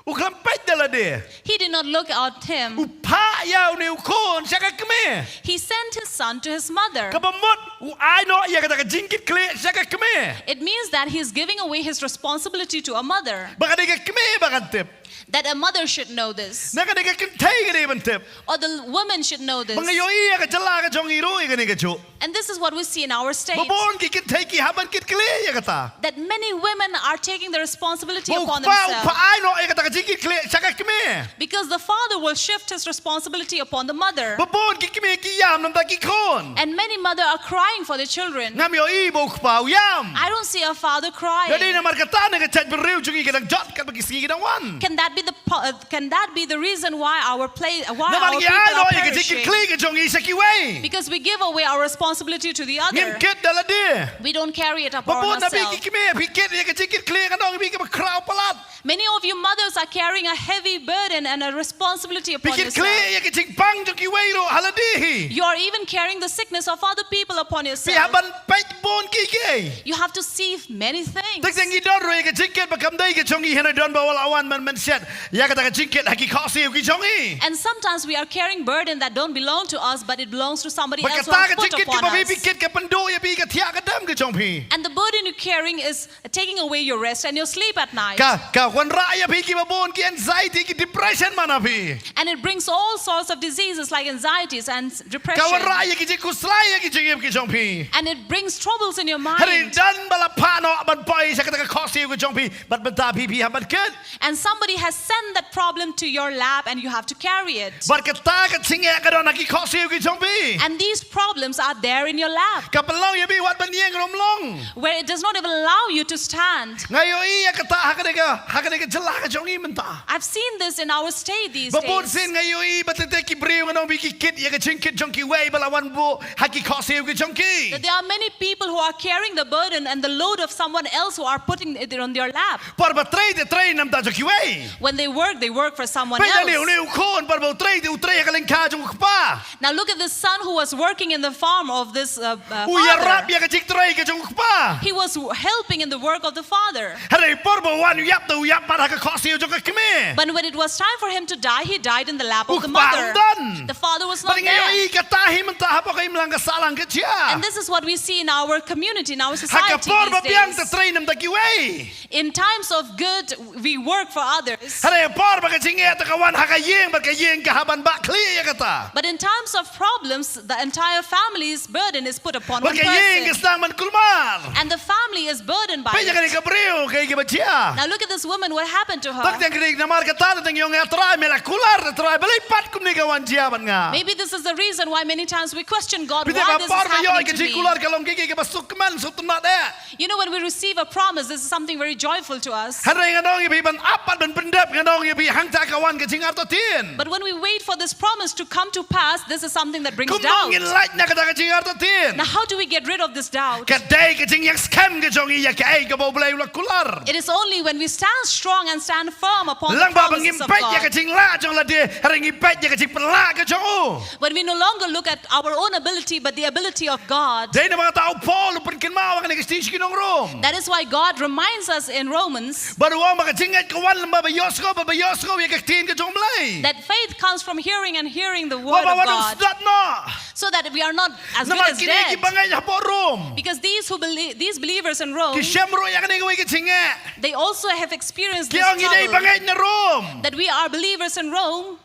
U khlem peit da lade. He did not look at him. U phah ïa une u khun sha ka kmie. He sent his son to his mother. Kaba mut u ai noh ïa kata ka jingkitkhlieh sha ka kmie. It means that he is giving away his responsibility to a mother. Ba ka dei ka kmie ba kan tip. That a mother should know this. Na ka dei ka kynthei ka dei ban tip. Or the woman should know this. Ba nga ïohi ïa ka jylla ka jong ngi ruh ïa kane kajuh. And this is what we see in our state. Ba bun ki kynthei ki hap ban kit khlieh ïa kata. That many women are taking the responsibility Ba u upon kpa u themselves. phah ai noh ïa kata ka jingkit khlieh sha ka kmie. Because the father will shift his responsibility upon the mother. Ba bun ki kmie ki ïam namar ki khun. And many mother are crying for their children. Ngam ïohi ba u kpa u ïam. I don't see a father Ka dei crying. namar kata ne ka jaitbynriew jong ngi ka dang jot katba ki sngi ki dang wan. Can that be the po- uh, can that be the reason why our play why Namar our ngi people ai are noh ïa ka jingkit perishing? Khlieh ka jong ngi sha kiwei. Because we give away our responsibility to the Ngim other. Kit da lade. We don't carry it Ba upon bun na phi ki ourselves. Kmie phi kit ïa ka jingkit khlieh, nga ong ïa phi kaba khraw palat. Many of you mothers are carrying a heavy burden and a responsibility Phi upon kit khlieh yourself. ïa ka jingpang jong kiwei ruh ha lade hi. You are even carrying the sickness of other people upon Phi hap yourself. ban peit bun kiei kiei. You have to see many things. Teng teng ngi don ruh ïa ka jingkit ba kam dei ka jong ngi, hynrei don ba u la wan man man shet ïa kata ka jingkit ha ki khohsiew ki jong ngi. And sometimes we are carrying burden that don't belong to us, but it belongs to somebody Bad else who kata has ka put jingkit upon kiba phi phi us. Kit ka pynduh ïa phi ka thiah ka dem ka jong phi. And the burden you're carrying is taking away your rest and your sleep at night. Ka ka wanrah ïa phi kiba bun ki anxiety, ki depression man ha phi. And it brings all sorts of diseases like anxieties and Ka depression. wanrah ïa ki jingkhuslai ïa ki jingim ki jong phi. And it brings troubles in your Hynrei mind. don ba la phah noh ban poi sha kata ka khohsiew ka jong phi. Bad mynta phi phi hap ban kit. And somebody has sent that problem to your lap and you have to carry it. Bad kata ka jingeh ka don ha ki khohsiew ki jong phi. And these problems are there in your lap. Ka pynlong ïa phi wat ban ïeng ruh long. Where it does not even allow you to stand. Nga ïohi ïa kata ha kane ka, ha kane ka jylla ka jong ngi mynta. I've seen this in our state these days. Ba bun sien nga ïohi ba teng teng ki briew nga ong ba ki kit ïa ka jingkit jong kiwei ba la wan buh ha ki khohsiew ki jong ki. That there are many people who are carrying the burden and the load of someone else who are putting it on their lap. Por ba trei te trei na bynta jong kiwei. When they work, they work for someone else. Peit ïa une u khun, por ba u trei te u trei ha ka lyngkha jong u kpa. Now look at the son who was working in the farm of this, uh, uh, father. U ïarap ïa ka jingtrei ka jong u kpa. He was w-, helping in the work of the father. Hynrei por ba wan u ïap te u ïap pat ha ka khohsiew jong ka kmie. But when it was time for him to die, he died in the lap of the mother. U kpa um don. The father was not there. Bad nga ïohi kata hi mynta hapoh ka imlang ka sahlang ka jia. And this is what we see in our community, in our society these days. Ha ka por ba biang te trei na bynta kiwei. In times of good, we work for others. Hynrei por ba ka jingeh te ka wan ha ka ïing, bad ka ïing ka hap ban bah khlieh ïa kata. But in times of problems, the entire family's burden is put upon one person. Bad ka ïing ka sdang ban kulmar. And the family is burdened by it. Peit ïa kane ka briew kaei kaba jia. Now look at this woman, what happened to her? Tang tang kane namar kata tang ïong ïa Trai, me la kular Trai, balei pat kumne ka wan jia bad nga. Maybe this is the reason why many times we question God, why this is happening to me? Peit ïa ka por ba ïoh ka jingkular ka long kaei kaba suk kmen suk tynnad eh. You know, when we receive a promise, this is something very joyful to us. Hynrei ngan ong ïa phi ban ap bad ban pyndep, ngan ong ïa phi hangta ka wan ka jingartatien. But when we wait for this promise to come to pass, this is something that brings doubt. Kumno ngin lait na kata ka jingartatien? Now, how do we get rid of this doubt? Ka dei ka jingïeng skhem ka jong ngi ïa kaei kaba U Blei u la kular. It is only when we stand strong and stand firm upon the promises of God. Lyngba ba ngim peit ïa ka jinglah jong lade, hynrei ngi peit ïa ka jingpynlah ka jong u. When we no longer look at our own ability, but the ability of God. Dei namar kata u Paul u pynkynmaw ha kane ka shithi sha ki nong Rom. That is why God reminds us in Romans. Ba u ong ba ka jingngeit ka wan lyngba ba ïohsngew, ba, ba ïohsngew ïa ka ktien ka jong U Blei. That faith comes from hearing and hearing the word of God. Ba, ba wan sdang noh. So that we are not as good as dead. Namar kine kiba ngeit hapoh Rom. Because these who belie-, these believers in Rome, ki shem ruh ïa kane kawei ka jingeh. They also have experienced this trouble. Ki ong ngi dei ba ngeit na Rom. That we are believers in Rome.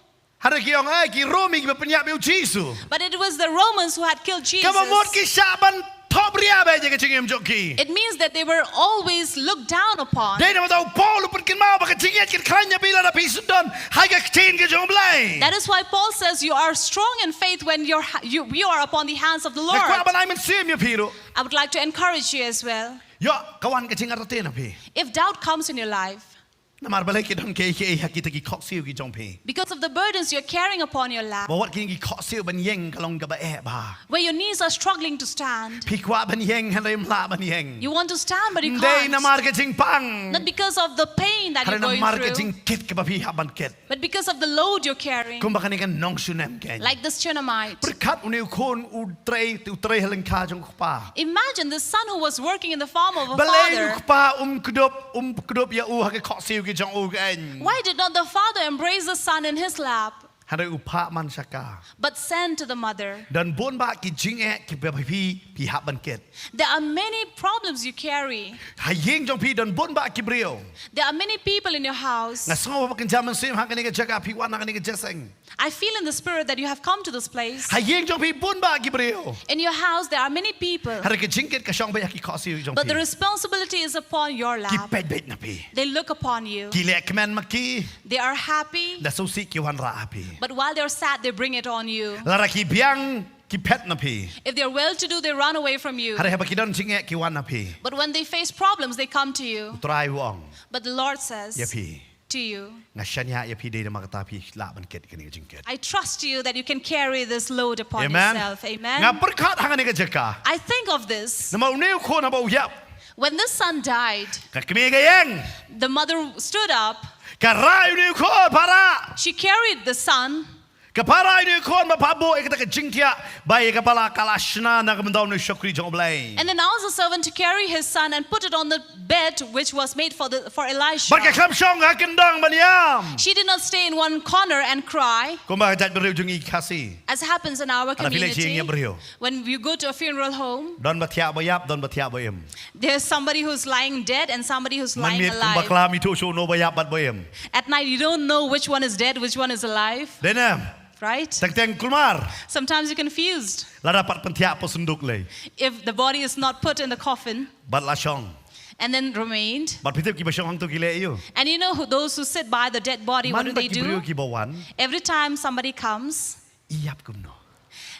Hynrei ki ong, ai, ki Romi kiba pynïap ïa u Jisu. But it was the Romans who had killed Jesus. Kaba mut ki shah ban thohbria beit ïa ka jingim jong ki. It means that they were always looked down upon. Dei namar kata u Paul u pynkynmaw ba ka jingngeit kan khlaiñ ïa phi lada phi sngewdon ha ka ktien ka jong U Blei. That is why Paul says you are strong in faith when you're ha-, you, you are upon the hands of the Lord. Nga kwah ban ai mynsiem ïa phi ruh. I would like to encourage you as well. Ïoh ka wan ka jingartatien ha phi. If doubt comes in your life, Namar balei ki don kiei kiei ha kita ki khohsiew ki jong phi. Because of the burdens you're carrying upon your lap. Ba wat ki, ki khohsiew ban ïeng ka long kaba eh bha. Where your knees are struggling to stand. Phi kwah ban ïeng hynrei ym lah ban ïeng. You want to stand, but you can't. Ym dei namar ka jingpang. Not because of the pain that you're going through. Hynrei namar ka jingkit kaba phi hap ban kit. But because of the load you're carrying. Kumba kane ka nong Shunem kein. Like this Shunammite. Pyrkhat une u khun u trei, u trei ha lyngkha jong u kpa. Imagine the son who was working in the farm of a father. Balei u kpa um kdup, um kdup ïa u ha ki khohsiew ki jong u kein. Why did not the father embrace the son in his lap? Hynrei u phah man sha ka. But send to the mother. Don bun bah ki jingeh kiba phi, phi hap ban kit. There are many problems you carry. Ha ïing jong phi don bun bah ki briew. There are many people in your house. Nga sngew ba kynja mynsiem ha kane ka jaka phi wan ha kane ka jingïaseng. I feel in the spirit that you have come to this place. Ha ïing jong phi bun bah ki briew. In your house, there are many people. Hynrei ka jingkit ka shong beit ha ki khohsiew jong phi. But the responsibility is upon your lap. Ki peit beit na phi. They look upon you. Ki leh kmen ma ki. They are happy. Hynda sngewsih ki wanrah ha phi. But while they are sad, they bring it on you. Lada ki biang ki phet na phi. If they are well to do, they run away from you. Hynrei haba ki don jingeh ki wan na phi. But when they face problems, they come to you. U Trai u ong. But the Lord says, ïa phi. To you. Nga shaniah ïa phi dei namar kata phi lah ban kit kane ka jingkit. I trust you that you can carry this load upon yourself. Amen. Amen. Nga pyrkhat ha kane ka jaka. I think of this. Namar une u khun haba u ïap. When the son died, ka kmie ka ïeng. The mother stood up. Ka rah ïa une u khun, para. She carried the son. Ka para ïa une u khun bad phah buh ïa kata ka jingthiah ba ïa ka para ka la shna na ka bynta une u shakri jong U Blei. And then asked the servant to carry his son and put it on the bed which was made for the, for Elisha. Bad ka khlem shong ha kyndong ban ïam. She did not stay in one corner and cry. Kumba ka jaitbynriew jong ngi Khasi. As happens in our community. Haba phi leit sha ïing ïap briew. When you go to a funeral home, don ba thiah ba ïap, don ba thiah ba im. There's somebody who's lying dead and somebody who's lying alive. Man miet kum bakla ym ithuh shuh uno ba ïap bad ba im. At night, you don't know which one is dead, which one is alive. Dei ne? Right? Teng teng kulmar. Sometimes you're confused. Lada pat pynthiah hapoh synduk lei. If the body is not put in the coffin. Bad la shong. And then remained. Bad phi tip kiba shong hangto ki leh aïu. And you know who, those who sit by the dead body, what do they do? Man ba ki briew kiba wan. Every time somebody comes, i ïap kumno?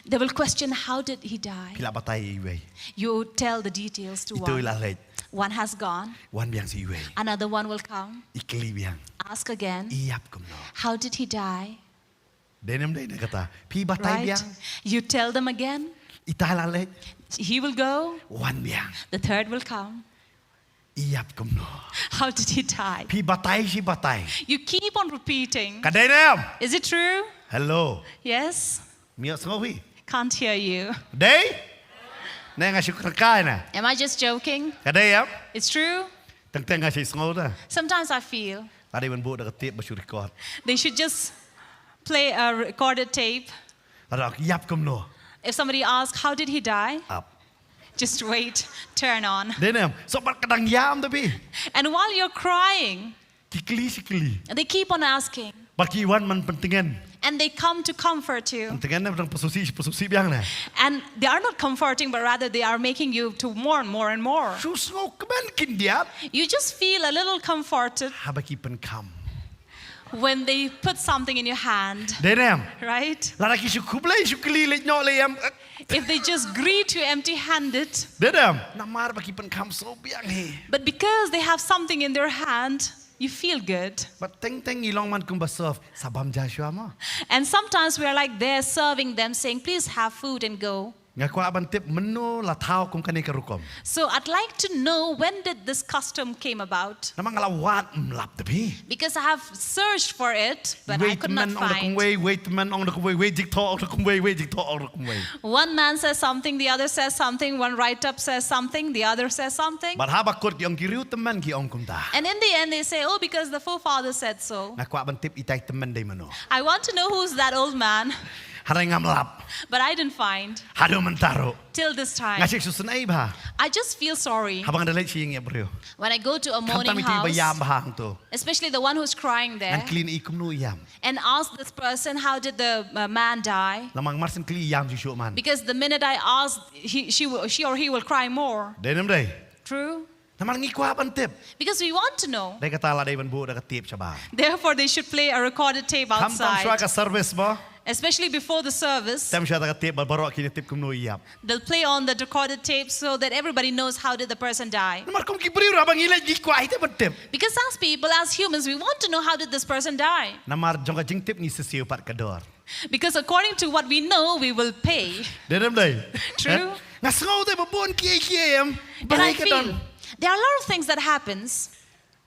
They will question, "How did he die?" Phi la batai ïa iwei. You tell the details to one. Ito i la leit. One has gone. Wan biang sa iwei. Another one will come. I kylli biang. Ask again. I ïap kumno? "How did he die?" Dei ne em dei na kata. Phi batai biang. Right? You tell them again. Ita i la leit. He will go. Wan biang. The third will come. I ïap kumno? "How did he die?" Phi batai shi batai. You keep on repeating. Ka dei ne em? Is it true? Hello. Yes? Mia sngoh hi. Can't hear you. Dei? Ne nga shu kyrkai na. Am I just joking? Ka dei em? It's true. Teng teng nga shu sngoh da. Sometimes I feel. Ka dei ban buh da ka tape ba shu record. They should just play a recorded tape. Ka dei ïap kumno? If somebody asks, "How did he die?" Ap. Just wait, turn on. Dei ne em? So bad ka dang ïam da phi. And while you're crying, ki kylli shi kylli. They keep on asking. Bad ki wan ban pyntngen. And they come to comfort you. Pyntngen ne dang pynsusi, pynsusi biang ne. And they are not comforting, but rather they are making you to mourn more and more. Shu sngoh kmen khyndiat. You just feel a little comforted. Haba ki pynkham. When they put something in your hand. Dei ne em? Right? Lada ki shu khublei shu kylli leit noh leit em. If they just greet you empty-handed. Dei ne em? Namar ba ki pynkham sngewbiang hi. But because they have something in their hand, you feel good. Bad teng teng ngi long man kumba serve, sa bam ja shuwa mo. And sometimes we are like there serving them, saying, "Please have food and go." Nga kwah ban tip mynno la thaw kum kane ka rukom. So I'd like to know, when did this custom came about? Namar nga la wad ym lap da phi. Because I have searched for it, but I could not find. Wei tymmen ong da kumwei, wei tymmen ong da kumwei, wei jingthoh ong da kumwei, wei jingthoh ong da kumwei. One man says something, the other says something, one write-up says something, the other says something. Bad haba kut ki ong ki riew tymmen ki ong kumta. And in the end they say, "Oh, because the forefather said so." Nga kwah ban tip itai tymmen dei mano. I want to know who's that old man. Hynrei ngam lap. But I didn't find. Haduh mynta ruh. Till this time. Nga shu sngewsynei bha. I just feel sorry. Haba nga da leit sha ïing ïap briew. When I go to a mourning house, khamtam iti ba ïam bha hangto, especially the one who's crying there, ngan kylli ïa i kumno ïam. And ask this person, "How did the, uh, man die?" Namar mar syn kylli ïam shuh shuh man. Because the minute I ask, he, she, will- she or he will cry more. Dei ne em dei? True. Namar ngi kwah ban tip. Because we want to know. Dei kata la dei ban buh da ka tape shabar. Therefore, they should play a recorded tape outside. Khamtam shuwa ka service mo. Especially before the service. Tem shuwa da ka tape ba baroh kin tip kumno ïap. They'll play on the recorded tape so that everybody knows how did the person die. Namar kum ki briew ra ba ngi leit ngi kwah hi te ban tip. Because as people, as humans, we want to know, "How did this person die?" Namar jong ka jingtip ngi siew pat ka dor. Because according to what we know, we will pay. Dei ne em dei? True. Eh? Nga sngew te ba bun kiei kiei em. And I feel there are a lot of things that happens.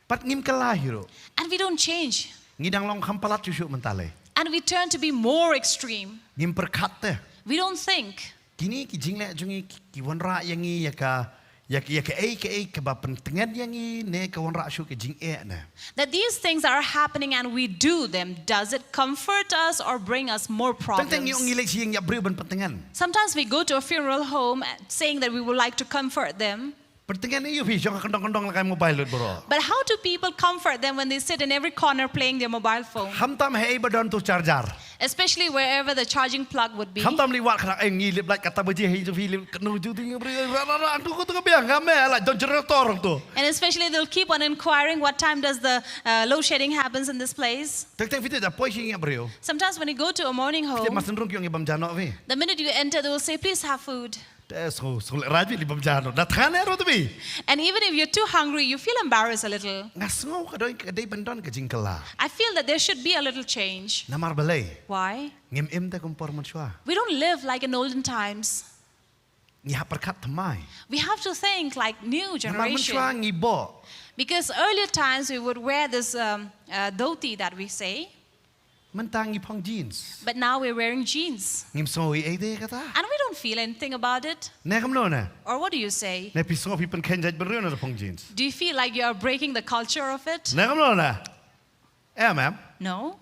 Bad ngim kylla hi ruh. And we don't change. Ngi dang long kham palat shuh shuh mynta lei. And we turn to be more extreme. Ngim pyrkhat te. We don't think. Kine ki jingleh jong ngi ki, ki wanrah ïa ngi ïa ka, ïa ka, ïa kaei kaei kaba pyntngen ïa ngi ne ka wanrah shuh ka jingeh ne. That these things are happening and we do them. Does it comfort us or bring us more problems? Teng teng ngi ong ngi leit sha ïing ïap briew ban pyntngen. Sometimes we go to a funeral home, uh, saying that we would like to comfort them. Pyntngen ïa u phi, shong ha kyndong kyndong la kai mobile lut baroh. But how do people comfort them when they sit in every corner playing their mobile phone? Khamtam haei ba don tu charger. Especially wherever the charging plug would be. Khamtam li wad khana, eh, ngi lip light katba ji haei tu phi lip kano ju tu ngi bri ra ra ra tu ko tu ka biang ka me la don generator tu. And especially they'll keep on inquiring what time does the, uh, load shedding happens in this place. Teng teng phi te da poi sha ïing ïap briew. Sometimes when you go to a mourning home, phi te mar syn rung ki ong ïa bam ja noh phi. The minute you enter, they will say, "Please have food." Te sngewsynei raj phi li bam ja noh. Da than eh ruh te phi. And even if you're too hungry, you feel embarrassed a little. Nga sngew ka dei, ka dei ban don ka jingkylla. I feel that there should be a little change. Namar balei? Why? Ngim im te kum por mynshuwa. We don't live like in olden times. Ngi hap pyrkhat thymmai. We have to think like new generation. Namar mynshuwa ngi boh. Because earlier times we would wear this, um, uh, dhoti that we say. Mynta ngi phong jeans. But now we're wearing jeans. Ngim sngew ei ei te kata. And we don't feel anything about it. Ne kumno ne? Or what do you say? Ne phi sngew phi pynkheiñ jait bynriew ne da phong jeans? Do you feel like you are breaking the culture of it? Ne kumno ne? Em em. No.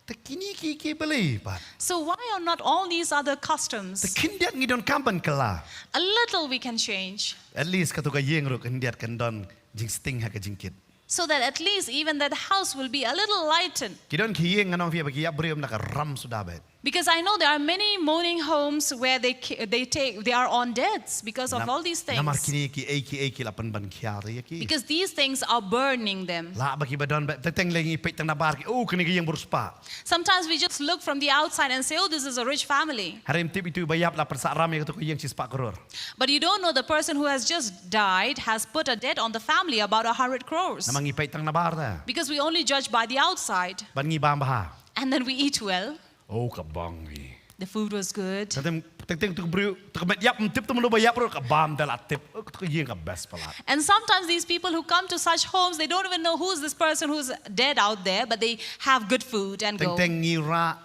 Te kine ki ki balei pat? So why are not all these other customs? Te khyndiat ngi donkam ban kylla. A little we can change. At least katu ka ïing ruh khyndiat kan don jingsting ha ka jingkit. So that at least even that house will be a little lightened. Ki don ki ïing ngan ong phi ba ki ïap briew ym da ka ram suda bad. Because I know there are many mourning homes where they ca- they take they are on deaths because of all these things. Namar kine ki ei ki ei ki la pynban khia ïa ki. Because these things are burning them. Lah ba ki ba don ba teng teng lei ngi peit tang na bar ki, oh, kine ki ïing bru spah. Sometimes we just look from the outside and say, "Oh, this is a rich family." Hynrei ym tip ïa uto ba ïap la pynsah ram ïa kato ka ïing shispah klur. But you don't know the person who has just died has put a debt on the family about a hundred crores. Namar ngi peit tang na bar da. Because we only judge by the outside. Ban ngi bam bha. And then we eat well. Oh, ka bang hi. The food was good. Teng teng teng teng tu briew, tu ka met ïap, ym tip tu mano ba ïap ruh, ka bam da la tip. Oh, tu ka ïing ka best palat. And sometimes these people who come to such homes, they don't even know who's this person who's dead out there, but they have good food and Teng go. Teng ngi rah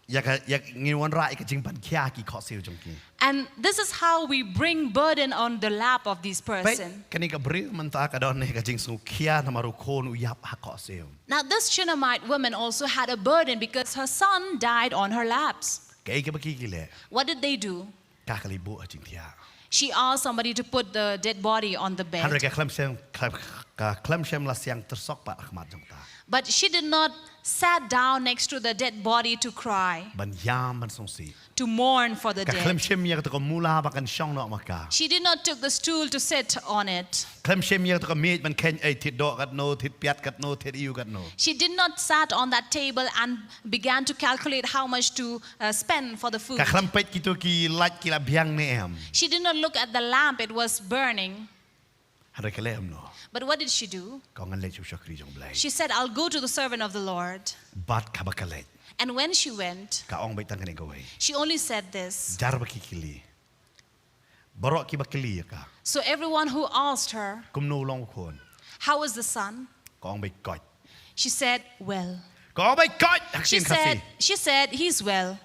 ïa ka, ïa ngi wanrah ïa ka jingpynkhia ki khohsiew jong ki. And this is how we bring burden on the lap of these Peit, person. Kane ka briew mynta ka don ïa ka jingsngewkhia namar u khun u ïap ha khohsiew. Now, this Shunammite woman also had a burden because her son died on her laps. Kaei kaba ki ki leh? What did they do? Ka kali buh ha jingthiah. She asked somebody to put the dead body on the bed. Hynrei ka khlem shem, ka, ka khlem shem la siang tyrsok pat ha khmat jong ta. But she did not sat down next to the dead body to cry. Ban ïam ban sngewsih. To mourn for the dead. Ka khlem shem ïa kato ka mula ba kan shong noh ma ka. She did not took the stool to sit on it. Khlem shem ïa kato ka miej ban kheiñ, ei, thied doh katno, thied piat katno, thied ïew katno. She did not sat on that table and began to calculate how much to uh, spend for the food. Ka khlem peit kito ki light ki la biang ne em. She did not look at the lamp, it was burning. Hynrei ka leh kumno? But what did she do? Ka ong ngan leit sha u shakri jong Blei. She said, "I'll go to the servant of the Lord." Bad kaba ka leit. And when she went, Ka ong beit tang kane kawei. She only said this. Jar ba ki kylli. Baroh kiba kylli ïa ka. So everyone who asked her, Kumno u long u khun? How is the son? Ka ong beit koit. She said, "Well." Ka ong beit koit ha ka ktien Khasi. She said, "He's well."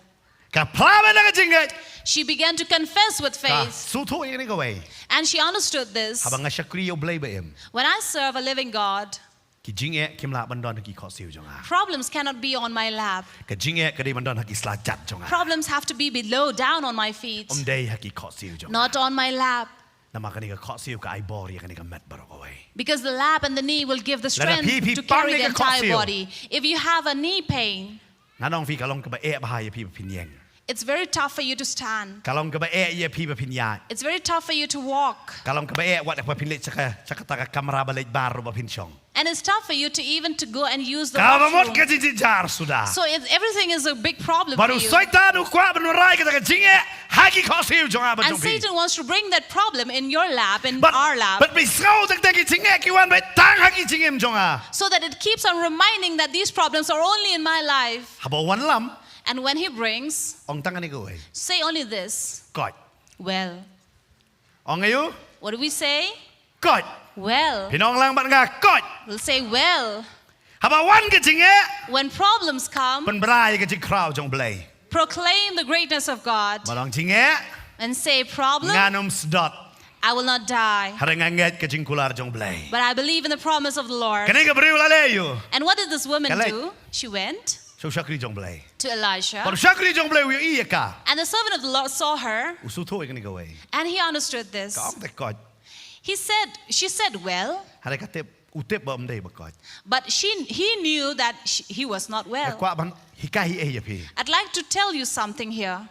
Ka phla beit na ka jingngeit. She began to confess with faith. Ka sngewthuh ïa kane kawei. And she understood this. Haba nga shakri ïa u Blei ba im. When I serve a living God, ki jingeh kim lah ban don ha ki khohsiew jong nga. Problems cannot be on my lap. Ka jingeh ka dei ban don ha ki sla jat jong nga. Problems have to be below, down on my feet. Ym dei ha ki khohsiew jong nga. Not on my lap. Namar kane ka khohsiew ka ai bor ïa kane ka met baroh kawei. Because the lap and the knee will give the strength to carry the entire body. Lada phi, phi pang ïa ka khohsiew. If you have a knee pain, Ngan ong phi ka long kaba eh bha ïa phi ba phin ïeng. It's very tough for you to stand. Ka long kaba eh ïa phi ba phin ïaid. It's very tough for you to walk. Ka long kaba eh wat ba phin leit sha ka, sha kata ka kamra ba leit bar ruh ba phin shong. And it's tough for you to even to go and use the washroom. Kaba mut ka jingjynjar suda. So it's, everything is a big problem for you. Bad u Soitan u kwah ban wanrah kata ka jingeh ha ki khohsiew jong nga bad jong phi. And Satan wants to bring that problem in your lap, in our lap. Bad, bad phi sngew teng teng ki jingeh ki wan beit tang ha ki jingim jong nga. So that it keeps on reminding that these problems are only in my life. Haba u wanlam. And when he brings, Ong tang kane kawei. Say only this. Koit. Well. Ong aïu? What do we say? Koit. Well. Phin ong lang bad nga, koit. We'll say, "Well." Haba wan ka jingeh. When problems come, Pynbna ïa ka jingkhraw jong Blei. Proclaim the greatness of God. Bad ong jingeh. And say, "Problem, Ngan ym sdot. I will not die. Hynrei nga ngeit ka jingkular jong Blei." But I believe in the promise of the Lord. Kane ka briew la leh aïu? And what did this woman do? Ka leit. She went. Sha u shakri jong Blei. To Elisha. Bad u shakri jong Blei u ïohi ïa ka. And the servant of the Lord saw her. U sngewthuh ïa kane kawei. And he understood this. Ka ong te koit. He said, she said, "Well." Hynrei ka tip, u tip ba ym dei ba koit. But she, he knew that she, he was not well. Nga kwah ban hikai ei ïa phi. I'd like to tell you something here.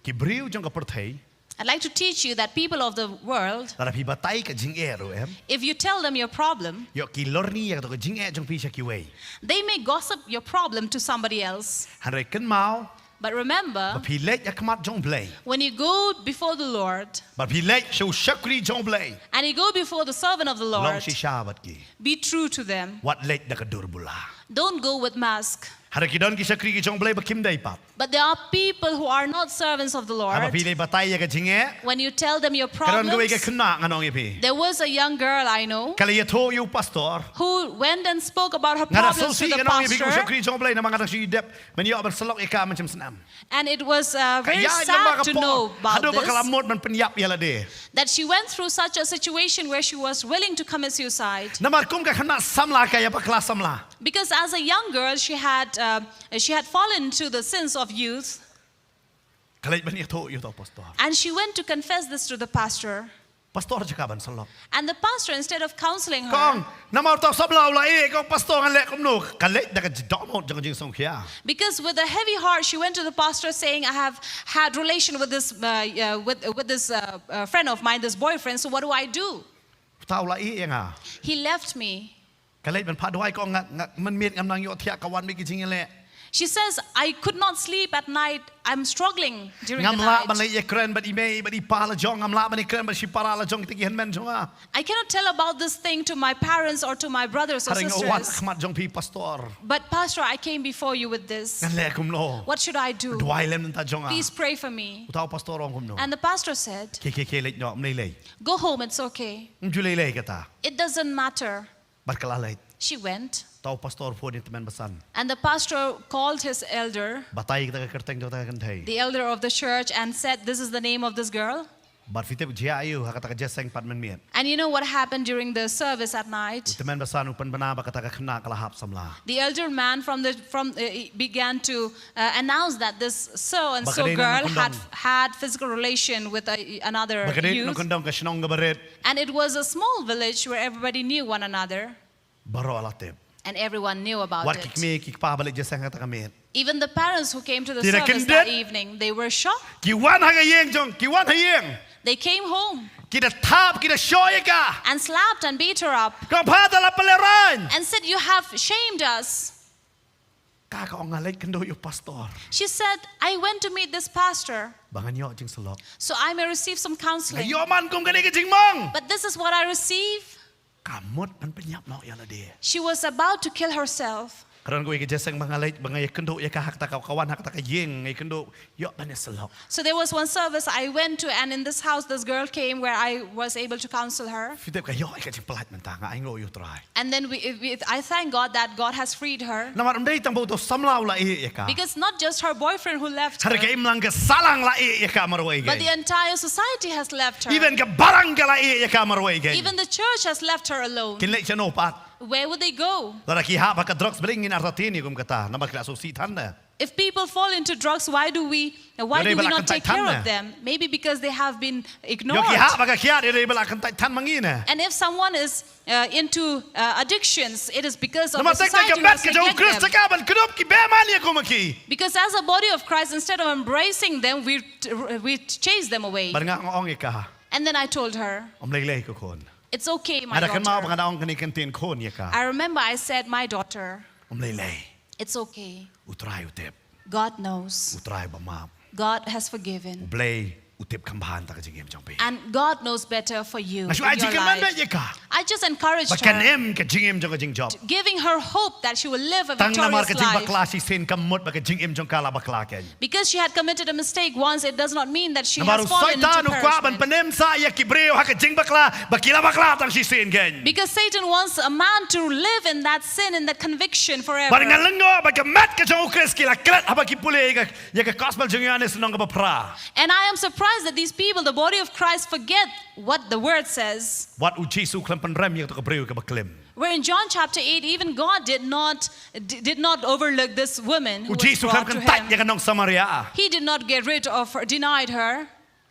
Ki briew jong ka pyrthei. I'd like to teach you that people of the world, Lada phi batai ka jingeh ruh em. If you tell them your problem, Ïoh ki lorni ïa kato ka jingeh jong phi sha kiwei. They may gossip your problem to somebody else. Hynrei kynmaw. But remember, Ba phi leit ha khmat jong Blei. When you go before the Lord, Ba phi leit sha u shakri jong Blei. And you go before the servant of the Lord, Long shisha bad ki. Be true to them. Wat leit da ka dur bula. Don't go with mask. Hynrei ki don ki shakri ki jong Blei ba kim dei pat. But there are people who are not servants of the Lord. Haba phi leit batai ïa ka jingeh. When you tell them your problems, Ka don kawei ka khynnah ngan ong ïa phi. There was a young girl I know. Ka la ïathuh ïa u pastor. Who went and spoke about her problems to the pastor. Nga da sngewsih ngan ong ïa phi kum u shakri jong Blei namar nga da shu ïadep. Mynta ïoh ban syllok ïa ka mynta snem. And it was uh, very sad to know about this. Ka ïaid lyngba ka por haduh ba ka la mut ban pynïap ïa lade. That she went through such a situation where she was willing to commit suicide. Namar kum ka khynnah samla ka ïa bakla samla. Because as a young girl, she had, uh, she had fallen into the sins of youth. Ka leit ban ïathuh ïa u pastor. And she went to confess this to the pastor. Pastor jaka ban sylloh. And the pastor, instead of counseling her, Kong, namar tau sabla u la ïeh, kong pastor ngan leh kumno, ka leit da ka dohnud jong ka jingsngewkhia. Because with a heavy heart, she went to the pastor saying, "I have had relation with this, uh, uh, with, with this uh, uh, friend of mine, this boyfriend, so what do I do?" Tau la ïeh ïa nga. He left me. Ka leit ban phah duwai, kong, nga, nga mynmiet ngam nang ïohthiah, ka wan beit ki jingïaleh. She says, "I could not sleep at night. I'm struggling during the Ngam lah ban night. leit ïakren bad i mei bad i pa la jong, ngam lah ban ïakren bad shipara la jong, kita ki hynmen jong nga. I cannot tell about this thing to my parents or to my brothers or Hynrei nga wan sisters. khmat jong phi, pastor. But Pastor, I came before you with this. Ngan leh kumno? What should I do? Duwai lem na ka bynta jong nga. Please pray for me." Uta u pastor u ong kumno? And the pastor said, Khie, khie, khie, leit noh, ym lei lei. "Go home, it's okay." Ym ju lei lei kata. It doesn't matter. Bad ka la leit. She went. Uta u pastor phone ïa u tymmen basan. And the pastor called his elder, Batai kata ka kyrteng jong kata ka kynthei. The elder of the church, and said, "This is the name of this girl." Bad phi tip jia aiu ha kata ka jingïaseng pat mynmiet. And you know what happened during the service at night? U tymmen basan u pynbna ba kata ka khynnah ka la hap samla. The elder man from the from uh, began to uh, announce that this so and so girl had had physical relation with a, another youth. Ba ka dei nongkyndong ka shnong kaba rit. And it was a small village where everybody knew one another. Baroh la tip. And everyone knew about it. Wat ki kmie ki kpa ba leit jingïaseng ha kata ka miet. Even the parents who came to the service that evening, they were shocked. Ki wan ha ka ïing jong, ki wan ha ïing. They came home. Ki da thap, ki da shoh ïa ka. And slapped and beat her up. Ka ong pha te la pynlehraiñ. And said, "You have shamed us." Ka ong nga leit kynduh ïa u pastor. She said, "I went to meet this pastor." Ba ngan ïoh jingsylloh. So I may receive some counseling. Nga ïoh man kum kane ka jingmong. But this is what I receive. Ka mut ban pynïap noh ïa lade. She was about to kill herself. Ka don kawei ka jingïaseng ba nga leit, ba nga ïakynduh ïa ka ha kata ka, ka wan ha kata ka ïing, nga ïakynduh ïoh ban ïasylloh. So there was one service I went to, and in this house this girl came where I was able to counsel her. Phi tip ka ïoh ïa ka jingpyllait mynta, nga ainguh ïa u Trai. And then we, we, I thank God that God has freed her. Namar ym dei tang ba uto u samla u la ïeh ïa ka. Because not just her boyfriend who left her. Hynrei ka imlang ka sahlang la ïeh ïa ka marwei. But the entire society has left her. Even ka balang ka la ïeh ïa ka marwei. Even the church has left her alone. Kin leit shano pat? Where would they go? Lada ki hap ha ka drugs, balei ngin artatien ïa ki kum kata? Namar ki la sngewsih than ne. If people fall into drugs, why do we, why do we not take care of them? Maybe because they have been ignored. Ïoh ki hap ha ka kiad, ïoh ki la kyntait than ma ngi ne. And if someone is uh, into uh, addictions, it is because of the society who has neglected them. Namar teng teng ka met ka jong u Khrist, tang ban kdup ki, beh man ïa ki ma ki. Because as a body of Christ, instead of embracing them, we, we chase them away. Bad nga ong ïa ka. And then I told her, Ym lei lei ko khun. It's okay, my daughter. Nga da kynmaw ba nga da ong kane ka ktien khun ïa ka. I remember I said, "My daughter." Ym lei lei. It's okay. U Trai u tip. God knows. U Trai ba map. God has forgiven. U Blei u tip kham bha ïa ka jingim jong phi. And God knows better for you in your life. Nga shu ai jingkyrmen beit ïa ka. I just encouraged her. Ba kan im ka jingim jong ka jingjop. Giving her hope that she will live a victorious life. Tang namar ka jingbakla shisien kam mut ba ka jingim jong ka la bakla kein. Because she had committed a mistake once, it does not mean that she has fallen into perishment. Namar u Soitan u kwah ban pynim sah ïa ki briew ha ka jingbakla, ba ki la bakla tang shisien kein. Because Satan wants a man to live in that sin, in that conviction forever. Bad nga lyngngoh ba ka met ka jong u Khrist ki la klet haba ki pule ïa ka, ïa ka gospel jong u Ïoannis lynnong kaba phra. And I am surprised that these people, the body of Christ, forget what the word says. Wat u Jisu u khlem pynrem ïa kato ka briew kaba klim. Where in John chapter eight, even God did not, d-, did not overlook this woman who was brought to him. U Jisu u khlem kyntait ïa ka nong Samaria. He did not get rid of her, denied her.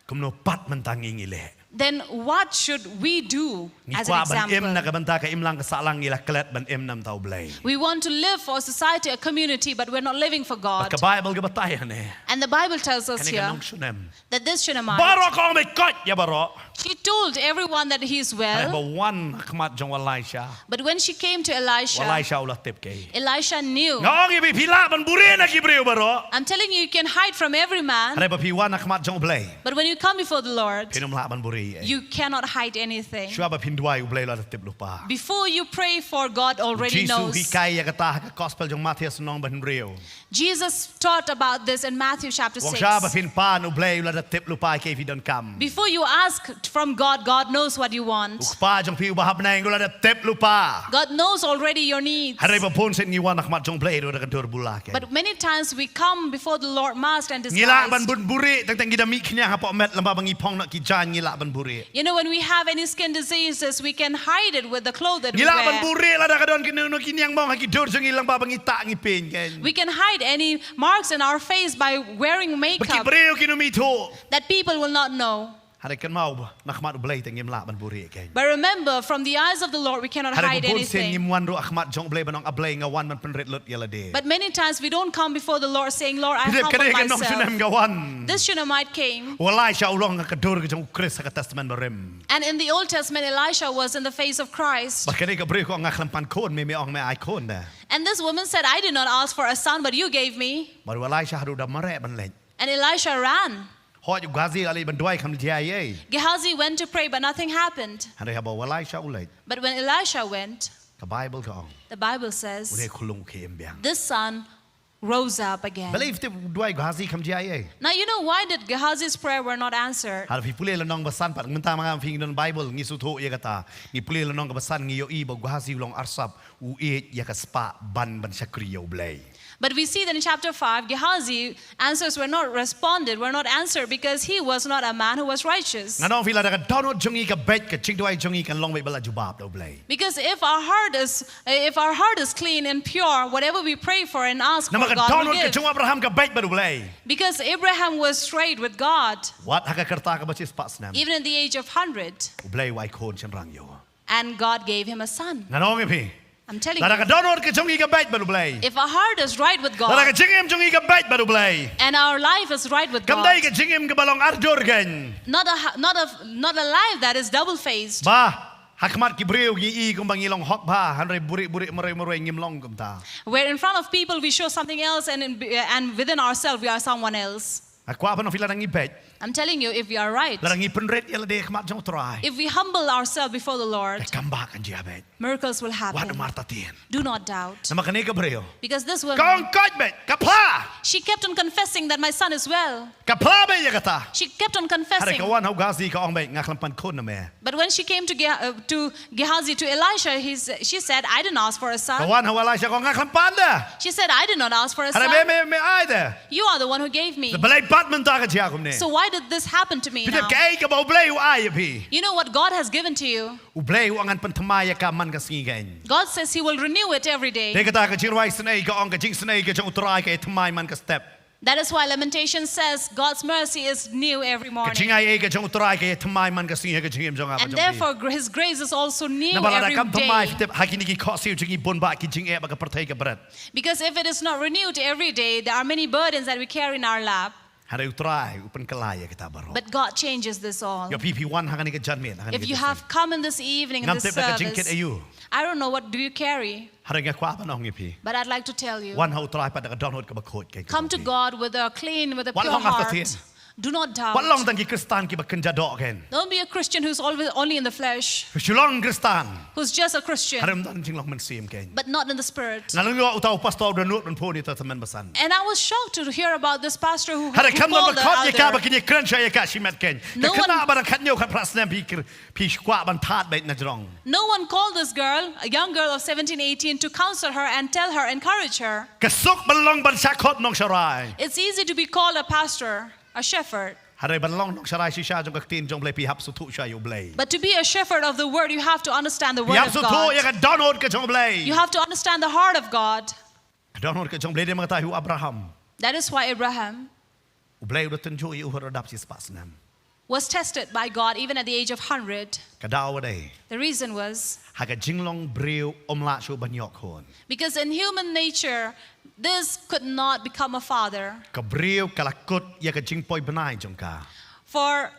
Kumno pat mynta ngi ngi leh? Then what should we do as an example? Ngi kwah ban im na ka bynta ka imlang ka sahlang, ngi la klet ban im na bynta u Blei. We want to live for society, a community, but we're not living for God. Bad ka Baibl ka batai hangne. And the Bible tells us here, kane ka nong Shunem, that this Shunammite, baroh ka ong beit koit ïa baroh. She told everyone that he is well. Hynrei ba wan ha khmat jong u Elisha. But when she came to Elisha, u Elisha u la tip keiñ. Elisha knew. Nga ong ïa phi, phi lah ban buhrieh na ki briew baroh. I'm telling you, you can hide from every man. Hynrei ba phi wan ha khmat jong u Blei, but when you come before the Lord, phin ym lah ban buhrieh ei. You cannot hide anything. Shuwa ba phin duwai u Blei u la tip lypa. Before you pray for, God already knows. U Jisu u hikai ïa kata ha ka gospel jong Mathaios lynnong ba hynriew. Jesus taught about this in Matthew chapter six. U ong shuwa ba phin pan u Blei u la tip lypa ïa kaei phi donkam. Before you ask from God, God knows what you want. U Kpa jong phi uba ha bneng u la tip lypa. God knows already your needs. Hynrei ba bun sien ngi wan ha khmat jong u Blei ruh da ka dur bula kein. But many times we come before the Lord masked and disguised. Ngi lah ban bun buhrieh tang tang ngi da mih khñiang hapoh met, lymba ba ngi phong noh ki jaiñ ngi lah ban buhrieh. You know, when we have any skin diseases, we can hide it with the clothes that we wear. Ngi lah ban buhrieh lada ka don kino kino ki niang mong ha ki dur jong ngi, lymba ba ngi tah ngi pyn kein. We can hide any marks in our face by wearing makeup. Ba ki briew kin ym ithuh. That people will not know. Hynrei kynmaw, na khmat U Blei te ngim lah ban buhrieh kein. But remember, from the eyes of the Lord, we cannot hide anything. Hynrei bun sien ngim wan ruh ha khmat jong U Blei ban ong, A Blei, nga wan ban pynrit lut ïa lade. But many times we don't come before the Lord saying, "Lord, I humble myself." Phi tip, kane ka nong Shunem ka wan. This Shunammite came. U Elaisha u long ha ka dur ka jong U Khrist ha ka Testament Barim. And in the Old Testament, Elisha was in the face of Christ. Bad kane ka briew ka ong, Nga khlem pan khun, me me ong me ai khun de. And this woman said, "I did not ask for a son, but you gave me." Bad u Elaisha haduh da mareh ban leit. And Elisha ran. Hooid, u Gehazi u la leit ban duwai, kam jia ei ei. Gehazi went to pray, but nothing happened. Hynrei haba u Elaisha u leit, But when Elisha went, ka Baibl ka ong, the Bible says, une u khyllung u khie im biang. This son rose up again. Balei phi tip u duwai u Gehazi kam jia ei ei? Now you know why did Gehazi's prayer were not answered? Haba phi pule lynnong ba san pat, mynta ma nga phi ngi don Baibl, ngi sngewthuh ïa kata. Ngi pule lynnong kaba san, ngi ïohi ba u Gehazi u long arsap, u ïeit ïa ka spah ban, ban shakri ïa U Blei. But we see that in chapter five, Gehazi answers were not responded, were not answered because he was not a man who was righteous. Ngan ong ïa phi, lada ka dohnud jong ngi ka beit, ka jingduwai jong ngi kan long beit ba la jubab da U Blei. Because if our heart is, if our heart is clean and pure, whatever we pray for and ask for, God will give. Namar ka dohnud ka jong u Abraham ka beit bad U Blei. Because Abraham was straight with God. Wat ha ka kyrta kaba shispah snem, even at the age of hundred, U Blei u ai khun shynrang ïa u. And God gave him a son. Ngan ong ïa phi, I'm telling you. Lada ka dohnud ka jong ngi ka beit bad U Blei, if our heart is right with God, lada ka jingim jong ngi ka beit bad U Blei, and our life is right with God, kam dei ka jingim kaba long ardur kein. Not a ha-, not a, not a life that is double-faced. Ba ha khmat ki briew ngi i kumba ngi long hok bha, hynrei buhrieh buhrieh, marwei marwei, ngim long kumta. Where in front of people we show something else, and in, and within ourselves we are someone else. Nga kwah ban ong ïa phi, lada ngi beit, I'm telling you, if we are right, lada ngi pynrit ïa lade ha khmat jong U Trai, if we humble ourselves before the Lord, ka kam bah kan jia beit. Miracles will happen. Wat martatien. Do not doubt. Namar kane ka briew, because this woman, ka ong, Koit beit, ka phla. She kept on confessing that my son is well. Ka phla beit ïa kata. She kept on confessing. Hynrei ka wan ha u Gehazi ka ong beit, Nga khlem pan khun na me. But when she came to Ge-, uh, to Gehazi, to Elisha, he s-, she said, "I didn't ask for a son." Ka wan ha u Elaisha ka ong, Nga khlem pan de. She said, "I did not ask for a son." Hynrei me, me, me ai de. You are the one who gave me. Te balei pat mynta ka jia kumne? So why did this happen to me now? Phi tip kaei kaba U Blei u ai ïa phi? You know what God has given to you? U Blei u ong ngan pynthymmai ïa ka man ka sngi kein. God says he will renew it every day. Te kata ka jingrwai isynei ka ong, ka jingisynei ka jong U Trai ka ïathymmai man ka step. That is why Lamentation says, "God's mercy is new every morning." Ka jingai ei ka jong U Trai ka ïathymmai man ka sngi ha ka jingim jong nga bad jong phi. And therefore, gr-, his grace is also new every day. Namar lada kam thymmai, phi tip, ha kine ki khohsiew jong ngi bun bah ki jingeh bad ka pyrthei ka bret. Because if it is not renewed every day, there are many burdens that we carry in our lap. Hynrei U Trai u pynkylla ïa kita baroh. But God changes this all. Ïa phi, phi wan ha kane ka janmiet, ha kane ka jingïaseng. If you have come in this evening in this service, ngam tip da ka jingkit aïu, I don't know what do you carry. Hynrei nga kwah ban ong ïa phi, but I'd like to tell you, wan ha U Trai pat da ka dohnud kaba khuid kein. Come to God with a clean, with a pure heart. Wat long artatien. Do not doubt. Wat long tang ki Khristan kiba kynja doh kein. Don't be a Christian who's always only in the flesh. Shu long Khristan, who's just a Christian, hynrei ym don jinglong mynsiem kein, but not in the spirit. Nga la ïoh uta u pastor u da nud ban pule Testament Basan. And I was shocked to hear about this pastor who, who called the elder. Hynrei kam don ba khot ïa ka ba kin ïakren shai ïa ka shimet kein. Ka khynnah ba dang khathynñiew khatphra snem, phi kr-, phi kwah ban thad beit na jrong. No one called this girl, a young girl of seventeen, eighteen, to counsel her and tell her, encourage her. Ka suk ban long ban shah khot nongsharai. It's easy to be called a pastor, a shepherd. Hynrei ban long nongsharai shisha jong ka ktien jong U Blei, phi hap sngewthuh shai ïa U Blei. But to be a shepherd of the word, you have to understand the word of God. Phi hap sngewthuh ïa ka dohnud ka jong U Blei. You have to understand the heart of God. Ka dohnud ka jong U Blei, dei ma kata hi u Abraham. That is why Abraham, U Blei u da tynjuh ïa u hadap shispah snem, was tested by God even at the age of hundred. Ka daw wa dei, the reason was, ha ka jinglong briew um lah shuh ban ïoh khun. Because in human nature, this could not become a father. Ka briew ka la kut ïa ka jingpoi bnai jong ka. For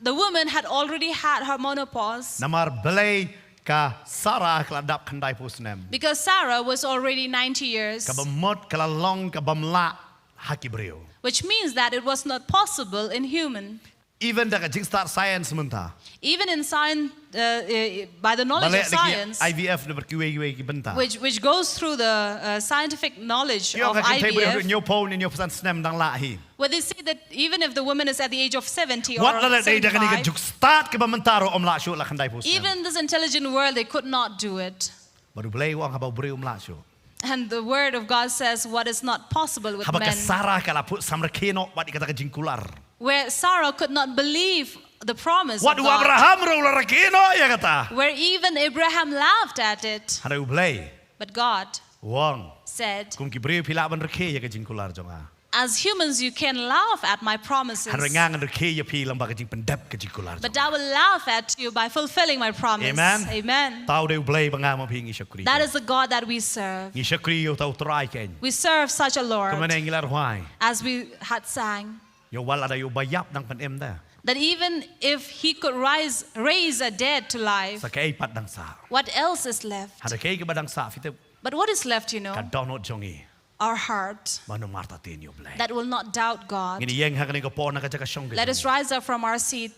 the woman had already had her menopause. Namar balei? Ka Sarah ka la dap khyndaiphew snem. Because Sarah was already ninety years. Kaba mut ka la long ka bym lah ha ki briew. Which means that it was not possible in human. Even da ka jingstad science mynta. Even in science, uh, uh, by the knowledge of science, ba leh da ki I V F na bad kiwei kiwei ki bynta, which, which goes through the, uh, scientific knowledge of I V F. Ki ong ha ki kynthei briew hynñiewphew ne hynñiewphew san snem dang lah hi. Where they say that even if the woman is at the age of seventy or seventy-five, wat la dei da kane ka jingstad kaba mynta ruh um lah shuh la khyndaiphew snem. Even this intelligent world, they could not do it. Bad U Blei u ong haba u briew um lah shuh. And the word of God says what is not possible with men. Haba ka Sarah ka la put samrkhie noh wat ïa kata ka jingkular. Where Sarah could not believe the promise of God. Wat u Abraham ruh u la rkhie noh ïa kata. Where even Abraham laughed at it. Hynrei U Blei, but God, u ong, said, kum ki briew phi lah ban rkhie ïa ka jingkular jong nga. As humans, you can laugh at my promises. Hynrei nga ngan rakhe ïa phi lyngba ka jingpyndep ka jingkular jong nga. But I will laugh at you by fulfilling my promise. Amen. Amen. Tau da U Blei ba nga ma phi ngi shakri. That is the God that we serve. Ngi shakri ïa uta U Trai kein. We serve such a Lord. Kumne ngi la rwai. As we had sang. Ïa u wat la da ïa u ba ïap dang pynim da. That even if he could rise, raise a dead to life, sa kaei pat dang sah? What else is left? Hynrei kaei kaba dang sah, phi tip? But what is left, you know? Ka dohnud jong ngi. Our heart. Ba namar tang ïa U Blei. That will not doubt God. Ngin ïeng ha kane ka por na ka jaka shong ka jong ngi. Let us rise up from our seat.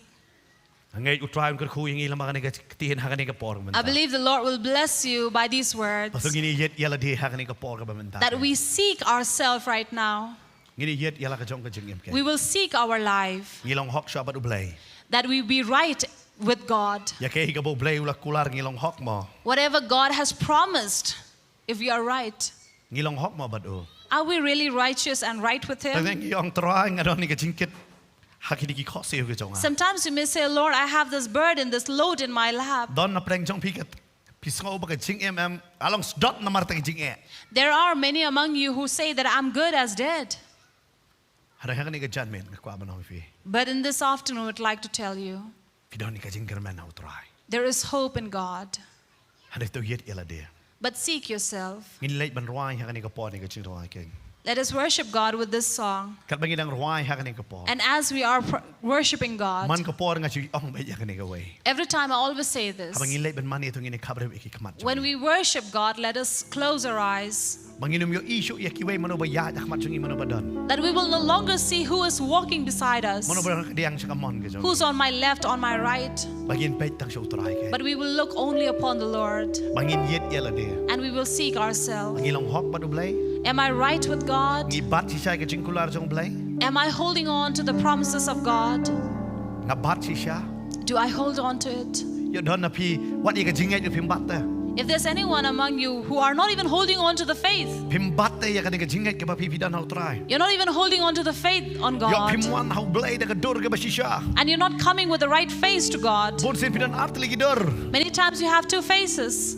Nga ngeit U Trai un kyrkhu ïa ngi lyngba kane ka ktien ha kane ka por mynta. I believe the Lord will bless you by these words. Ba ngin ïeit ïa lade ha kane ka por kaba mynta. That we seek ourselves right now. Ngin ïeit ïa la ka jong ka jingim kein. We will seek our life. Ngi long hok shuwa bad U Blei. That we be right with God. Ïa kaei kaba U Blei u la kular ngi long hok mo? Whatever God has promised, if we are right. Ngi long hok mo bad u? Are we really righteous and right with Him? Tang ngi ong Trai nga don kane ka jingkit ha kine ki khohsiew ki jong nga. Sometimes you may say, "Lord, I have this burden, this load in my lap." Don na pdeng jong phi ka, phi sngew ba ka jingim em, ka long sdot namar tang ka jingeh. There are many among you who say that I'm good as dead. Hynrei ha kane ka janmiet nga kwah ban ong ïa phi. But in this afternoon, I would like to tell you, phi don ka jingkyrmen ha U Trai. There is hope in God. Hynrei to ïeit ïa lade. But seek yourself. Ngin leit ban rwai ha kane ka por ne ka jingrwai kein. Let us worship God with this song. Katba ngi dang rwai ha kane ka por. And as we are pr- worshiping God, man ka por nga ju ong beit ïa kane kawei. Every time I always say this. Haba ngi leit ban mane to ngin ïa khapbriew ïa ki khmat jong ngi. When we worship God, let us close our eyes. Ba ngin ym ïohi shuh ïa kiwei, mano ba ïaid ha khmat jong ngi, mano ba don. That we will no longer see who is walking beside us. Mano ba don khadduh sha kamon ka jong ngi. Who's on my left, on my right. Ba ngin peit tang sha U Trai kein. But we will look only upon the Lord. Ba ngin ïeit ïa lade. And we will seek ourselves. Ngi long hok bad U Blei. Am I right with God? Ngi bat shisha ïa ka jingkular jong U Blei. Am I holding on to the promises of God? Nga bat shisha. Do I hold on to it? Ïoh don na phi wat ïa ka jingngeit phim bat te. If there's anyone among you who are not even holding on to the faith, phim bat te ïa kane ka jingngeit kaba phi phi don ha U Trai. You're not even holding on to the faith on God. Ïoh phim wan ha U Blei da ka dur kaba shisha. And you're not coming with the right face to God. Bun sien phi don ar tylli ki dur. Many times you have two faces.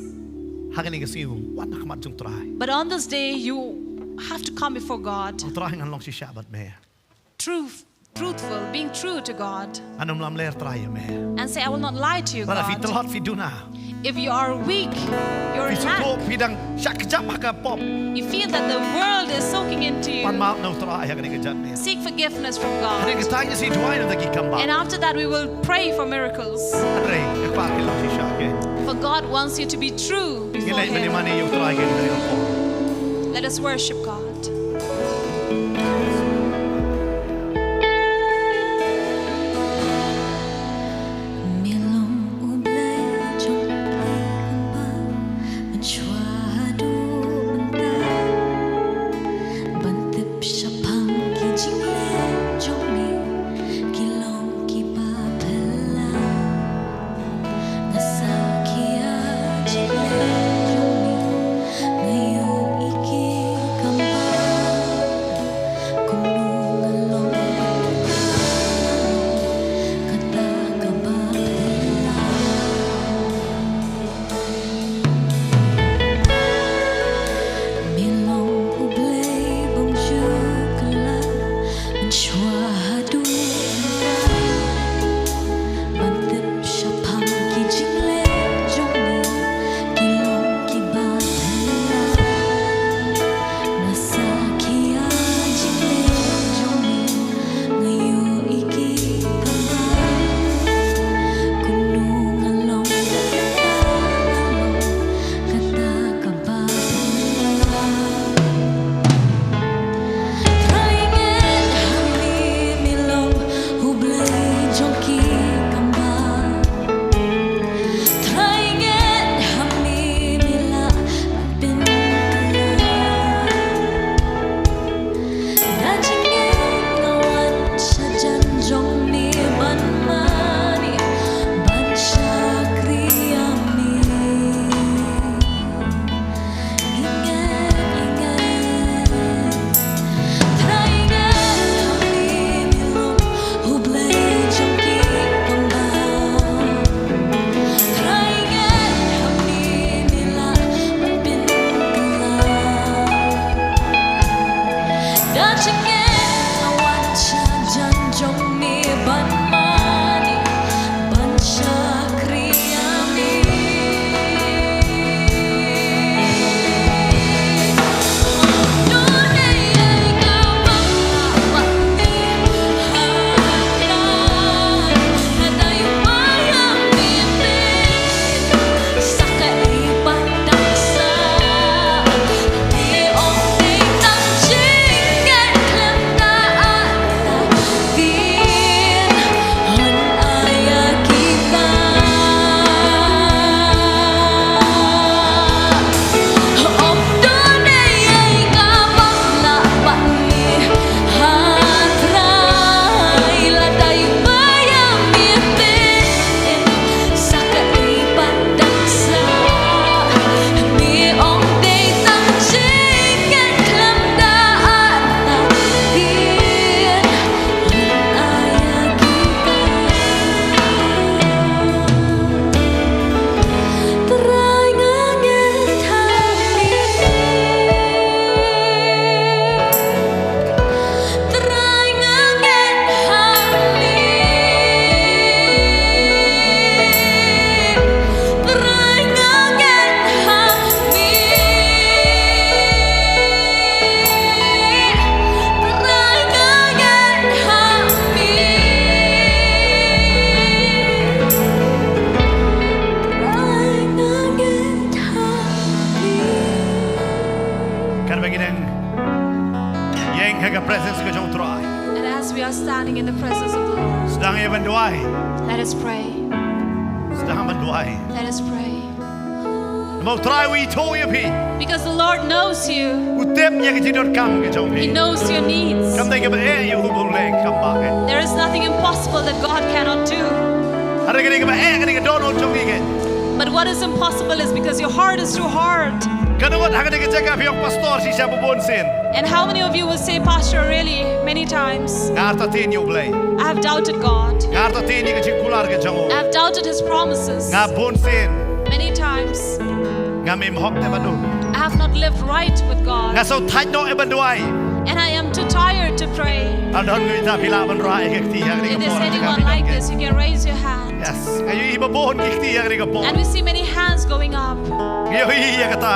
Ha kane ka sngi wan ha khmat jong U Trai. But on this day, you have to come before God. U Trai, ngan long shisha bad me. Truth, truthful, being true to God. Ngan ym lamler Trai ïa me. And say, "I will not lie to you, God." Lada phi tlot, phi duna. If you are weak, you're in lack. Phi sngewthuh phi dang shah kjap ha ka pop. You feel that the world is soaking into you. Pan map na U Trai ha kane ka janmiet. Seek forgiveness from God. Hynrei katba ngi sngewthuh ïa ki kam bad. And after that, we will pray for miracles. Hynrei nga kwah phi long shisha kein. For God wants you to be true before Him. Ngin leit ban ïa mane ïa U Trai kein ha kane ka por. Let us worship God. Ïa ban duwai. Let us pray. Sdang ban duwai. Let us pray. Namar U Trai u ithuh ïa phi. Because the Lord knows you. U tip ïa ka jingdonkam ka jong phi. He knows your needs. Kam dei kaba eh ïa u ba u leh kam bha eh. There is nothing impossible that God cannot do. Hynrei ka dei kaba eh ka dei ka dohnud jong phi eh. But what is impossible is because your heart is too hard. Katno ngut ha kane ka jaka phi ong, Pastor, shisha ba bun sien. And how many of you will say, Pastor, really, many times, nga artatien ïa U Blei. I have doubted God. Nga artatien ïa ka jingkular ka jong u. I have doubted His promises. Nga bun sien. Many times. Ngam im hok te bad u. I have not lived right with God. Nga sngewthait noh ïa ban duwai. And I am too tired to pray. Lada don ngi ta, phi lah ban rah ïa ka kti ha kane ka por. If there's anyone like this, you can raise your hand. Yes. Nga ïohi ba bun ki kti ha kane ka por. And we see many hands going up. Nga ïohi ïa kata.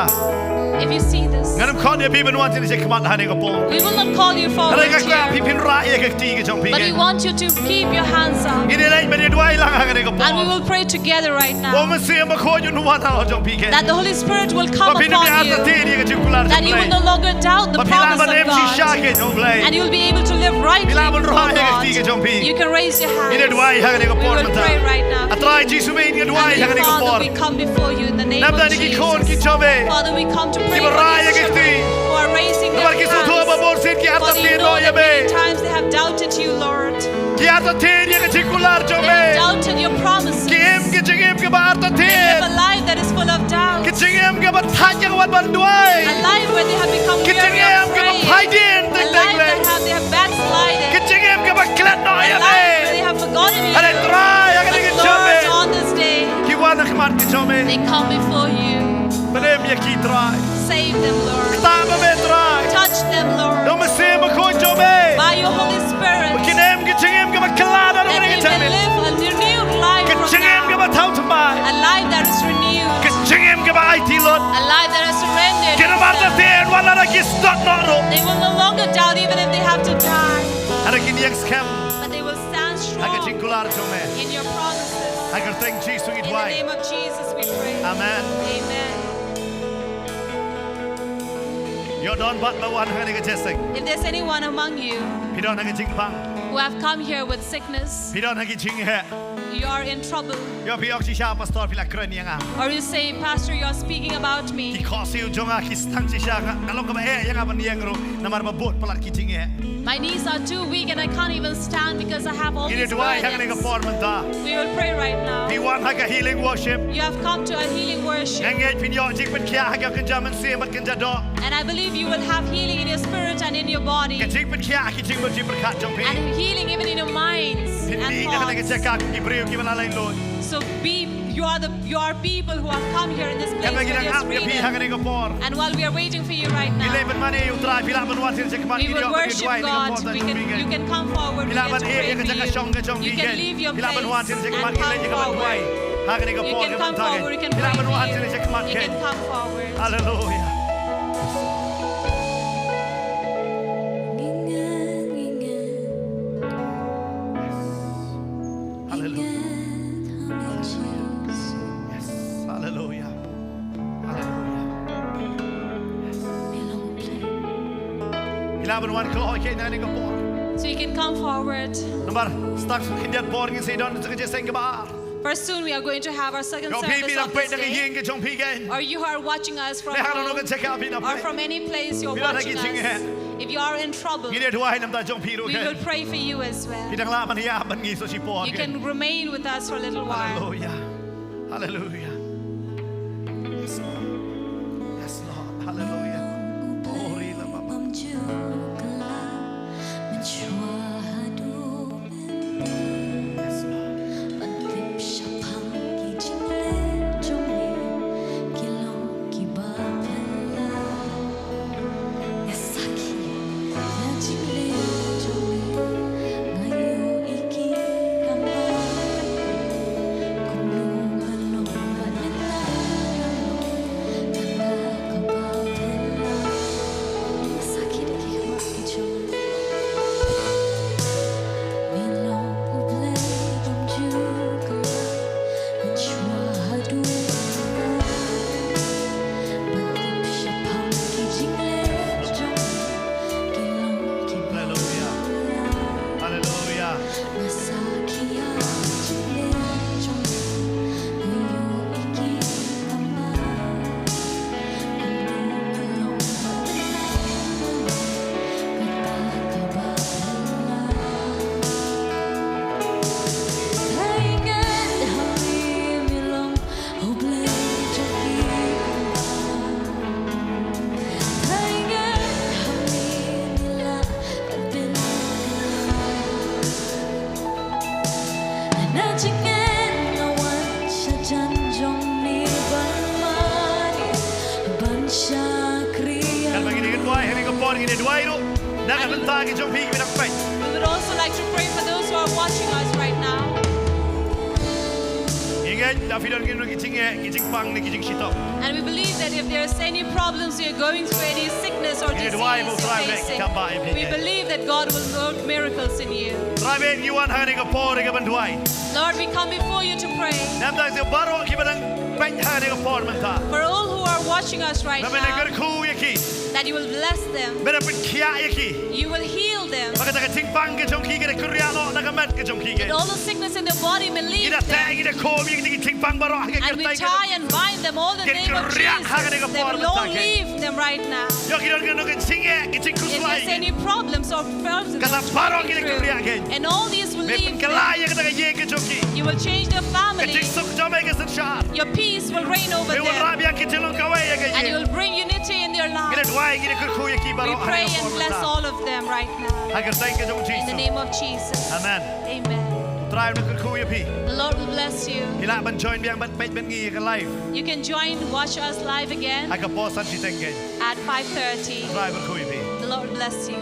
If you see this, ngan ym khot ïa phi ban wan sha khmat ha kane ka por. We will not call you forward here. Hynrei nga kwah phi phin rah ïa ka kti ka jong phi. But we want you to keep your hands up. Ngin ïa leit ban ïa duwai lang ha kane ka por. And we will pray together right now. Ba U Mynsiem Bakhuid un wan halor jong phi. That the Holy Spirit will come upon you. Ba phin ym ïa artatien ïa ka jingkular jong U Blei. That you will no longer doubt the promise of God. Ba phi lah ban im shisha ka jong U Blei. And you will be able to live rightly before God. Phi lah ban rah ïa ka kti ka jong phi. You can raise your hands. Ngin ïa duwai ha kane ka por mynta. We will pray right now. Ah Trai Jisu, ngin ïa duwai ha kane ka por. Heavenly Father, we come before you in the name of Jesus. Namar kine ki khun ki jong me. Father, we come to pray for these children who are raising their hands. Kiba rah ïa ka kti. Namar ki sngewthuh ba bun sien ki artatien noh ïa me. For they know that many times they have doubted you, Lord. Ki artatien ïa ka jingkular jong me. They have doubted your promises. Ki im ka jingim kaba artatien. They live a life that is full of doubt. Ka jingim kaba thait ïa ka wat ban duwai. A life where they have become weary of praying. Ka jingim kaba phai dien teng teng lei. A life that have, they have backslided. Ka jingim kaba klet noh ïa me. A life where they have forgotten you. Hynrei Trai, ha kane ka por. But Lord, on this day, ki wan ha khmat ka jong me. They come before you. Pynïaid ïa ki, Trai. Save them, Lord. Ktah ma me, Trai. Touch them, Lord. Da U Mynsiem Bakhuid jong me. By your Holy Spirit. Ba kin im ka jingim kaba kylla naduh mynta. That they may live a renewed life from now. Ka jingim kaba thaw thymmai. A life that is renewed. Ka jingim kaba aiti lut. A life that is surrendered to them. Kin ym artatien wat lada ki sdot noh ruh. They will no longer doubt even if they have to die. Hynrei kin ïeng skhem. But they will stand strong. Ha ka jingkular jong me. In your promises. Ha ka kyrteng Jisu ngi duwai. In the name of Jesus we pray. Amen. Amen. Ïoh don bad ba wan ha kane ka jingïaseng. If there's anyone among you, phi don ha ka jingpang, who have come here with sickness, phi don ha ka jingheh, you are in trouble. Ïoh phi ong shisha, Pastor, phi la kren ïa nga. Or you say, Pastor, you are speaking about me. Ki khohsiew jong nga ki sdang shisha, nga, nga long kaba eh ïa nga ban ïeng ruh namar ba bun palat ki jingheh. My knees are too weak and I can't even stand because I have all these burdens. Ngin ïa duwai ha kane ka por mynta. We will pray right now. Phi wan ha ka healing worship. You have come to a healing worship. Nga ngeit phin ïoh jingpynkhiah ha ka kynja mynsiem bad kynja doh. And I believe you will have healing in your spirit and in your body. Ka jingpynkhiah ha ki jingmut jingpyrkhat jong phi. And healing even in your minds and thoughts. Phin mih na kane ka jaka kum ki briew kiba la laitluid. So be, you are the, you are people who have come here in this place for your freedom. Katba ngi dang ap ïa phi ha kane ka por. And while we are waiting for you right now, ngi leit ban mane ïa U Trai, phi lah ban wan sha khmat, ngi ïoh ban ïa duwai ha kane ka por. We will worship God. We can, you can come forward. Phi lah ban ïeh ïa ka jaka shong ka jong phi. You can leave your place and come forward. Phi lah ban wan sha khmat, ngi leit ïa ka ban duwai ha kane ka por. You can come forward, you can pray for you. Phi lah ban wan sha khmat. You can come forward. Hallelujah. Hallelujah. Yes. Hallelujah. Hallelujah. Yes. Phi lah ban wan khlem ïeh na kane ka por. So you can come forward. Namar start khyndiat por ngin sa don sa ka jingïaseng kaba ar. Very soon we are going to have our second service of this day. Ïoh phi, phi dang peit na ka ïing ka jong phi kein. Or you are watching us from home. Lehse na kano ka jaka phi dang peit. Or from any place you're watching us. Phi don ha ki jingheh. If you are in trouble, ngin ïa duwai namar ka jong phi ruh kein. We will pray for you as well. Phi dang lah ban ïa ban ngi sa shipor kein. You can remain with us for a little while. Hallelujah. Hallelujah. Yes, Lord. Yes, Lord. Hallelujah. Glory, Lord. Yes, Lord. Ngin ïa duwai ruh na ka bynta ki jong phi kiba dang peit. We would also like to pray for those who are watching us right now. Ngi ngeit lada phi don kino kino ki jingeh, ki jingpang ne ki jingshitom, And we believe that if there's any problems you're going through, any sickness or Ngin ïa disease duwai you're ba U Trai u leh ki facing, kam ba ïa phi. we believe that God will work miracles in you. Trai, ba ngi wan ha kane ka por ïa ka ban duwai. Lord, we come before you to pray Namar kata baroh kiba dang peit ha kane ka por mynta, for all who are watching us right ba men ïa now, kyrkhu ïa ki, that you will bless them, men ïa pynkhiah ïa ki, you will heal them, ba kata ka jingpang ka jong ki ka da kyrriah noh na ka met ka jong ki. that all the sickness in their body may Ngi leave da teh, them. ngi da khum ïa ki jingpang baroh ha ka And we kyrteng ka tie and bind them all in the Kin name of kyrriah ha kane Jesus. ka They por will all mynta, Ken. leave them right now. Ïoh ki don kano kano ka jingeh, ka If jingkhuslai, there's any problems or problems in kata the baroh ki da through, kyrriah, Ken. And all these will Me leave pynkylla them. ïa kata ka ïing ka jong ki. You will change their Ka family. jingsuk jam ha ka synshar. Your peace will reign over Me them. wanrah biang ki jinglong kawei ïa ka ïing. And you will bring unity in their Ngi da lives. duwai, ngi da kyrkhu ïa ki We baroh ha pray kane ka and por bless mynta, all of them right now. ha ka kyrteng ka jong U In the Jisu. name of Jesus. Amen. Amen. U Trai un kyrkhu ïa phi. The Lord will bless you. Phi lah ban join biang ban peit bad ngi ïa ka live. You can join, watch us live again Ha ka por san shiteng, Ken. at five thirty. U Trai un kyrkhu ïa phi. The Lord bless you.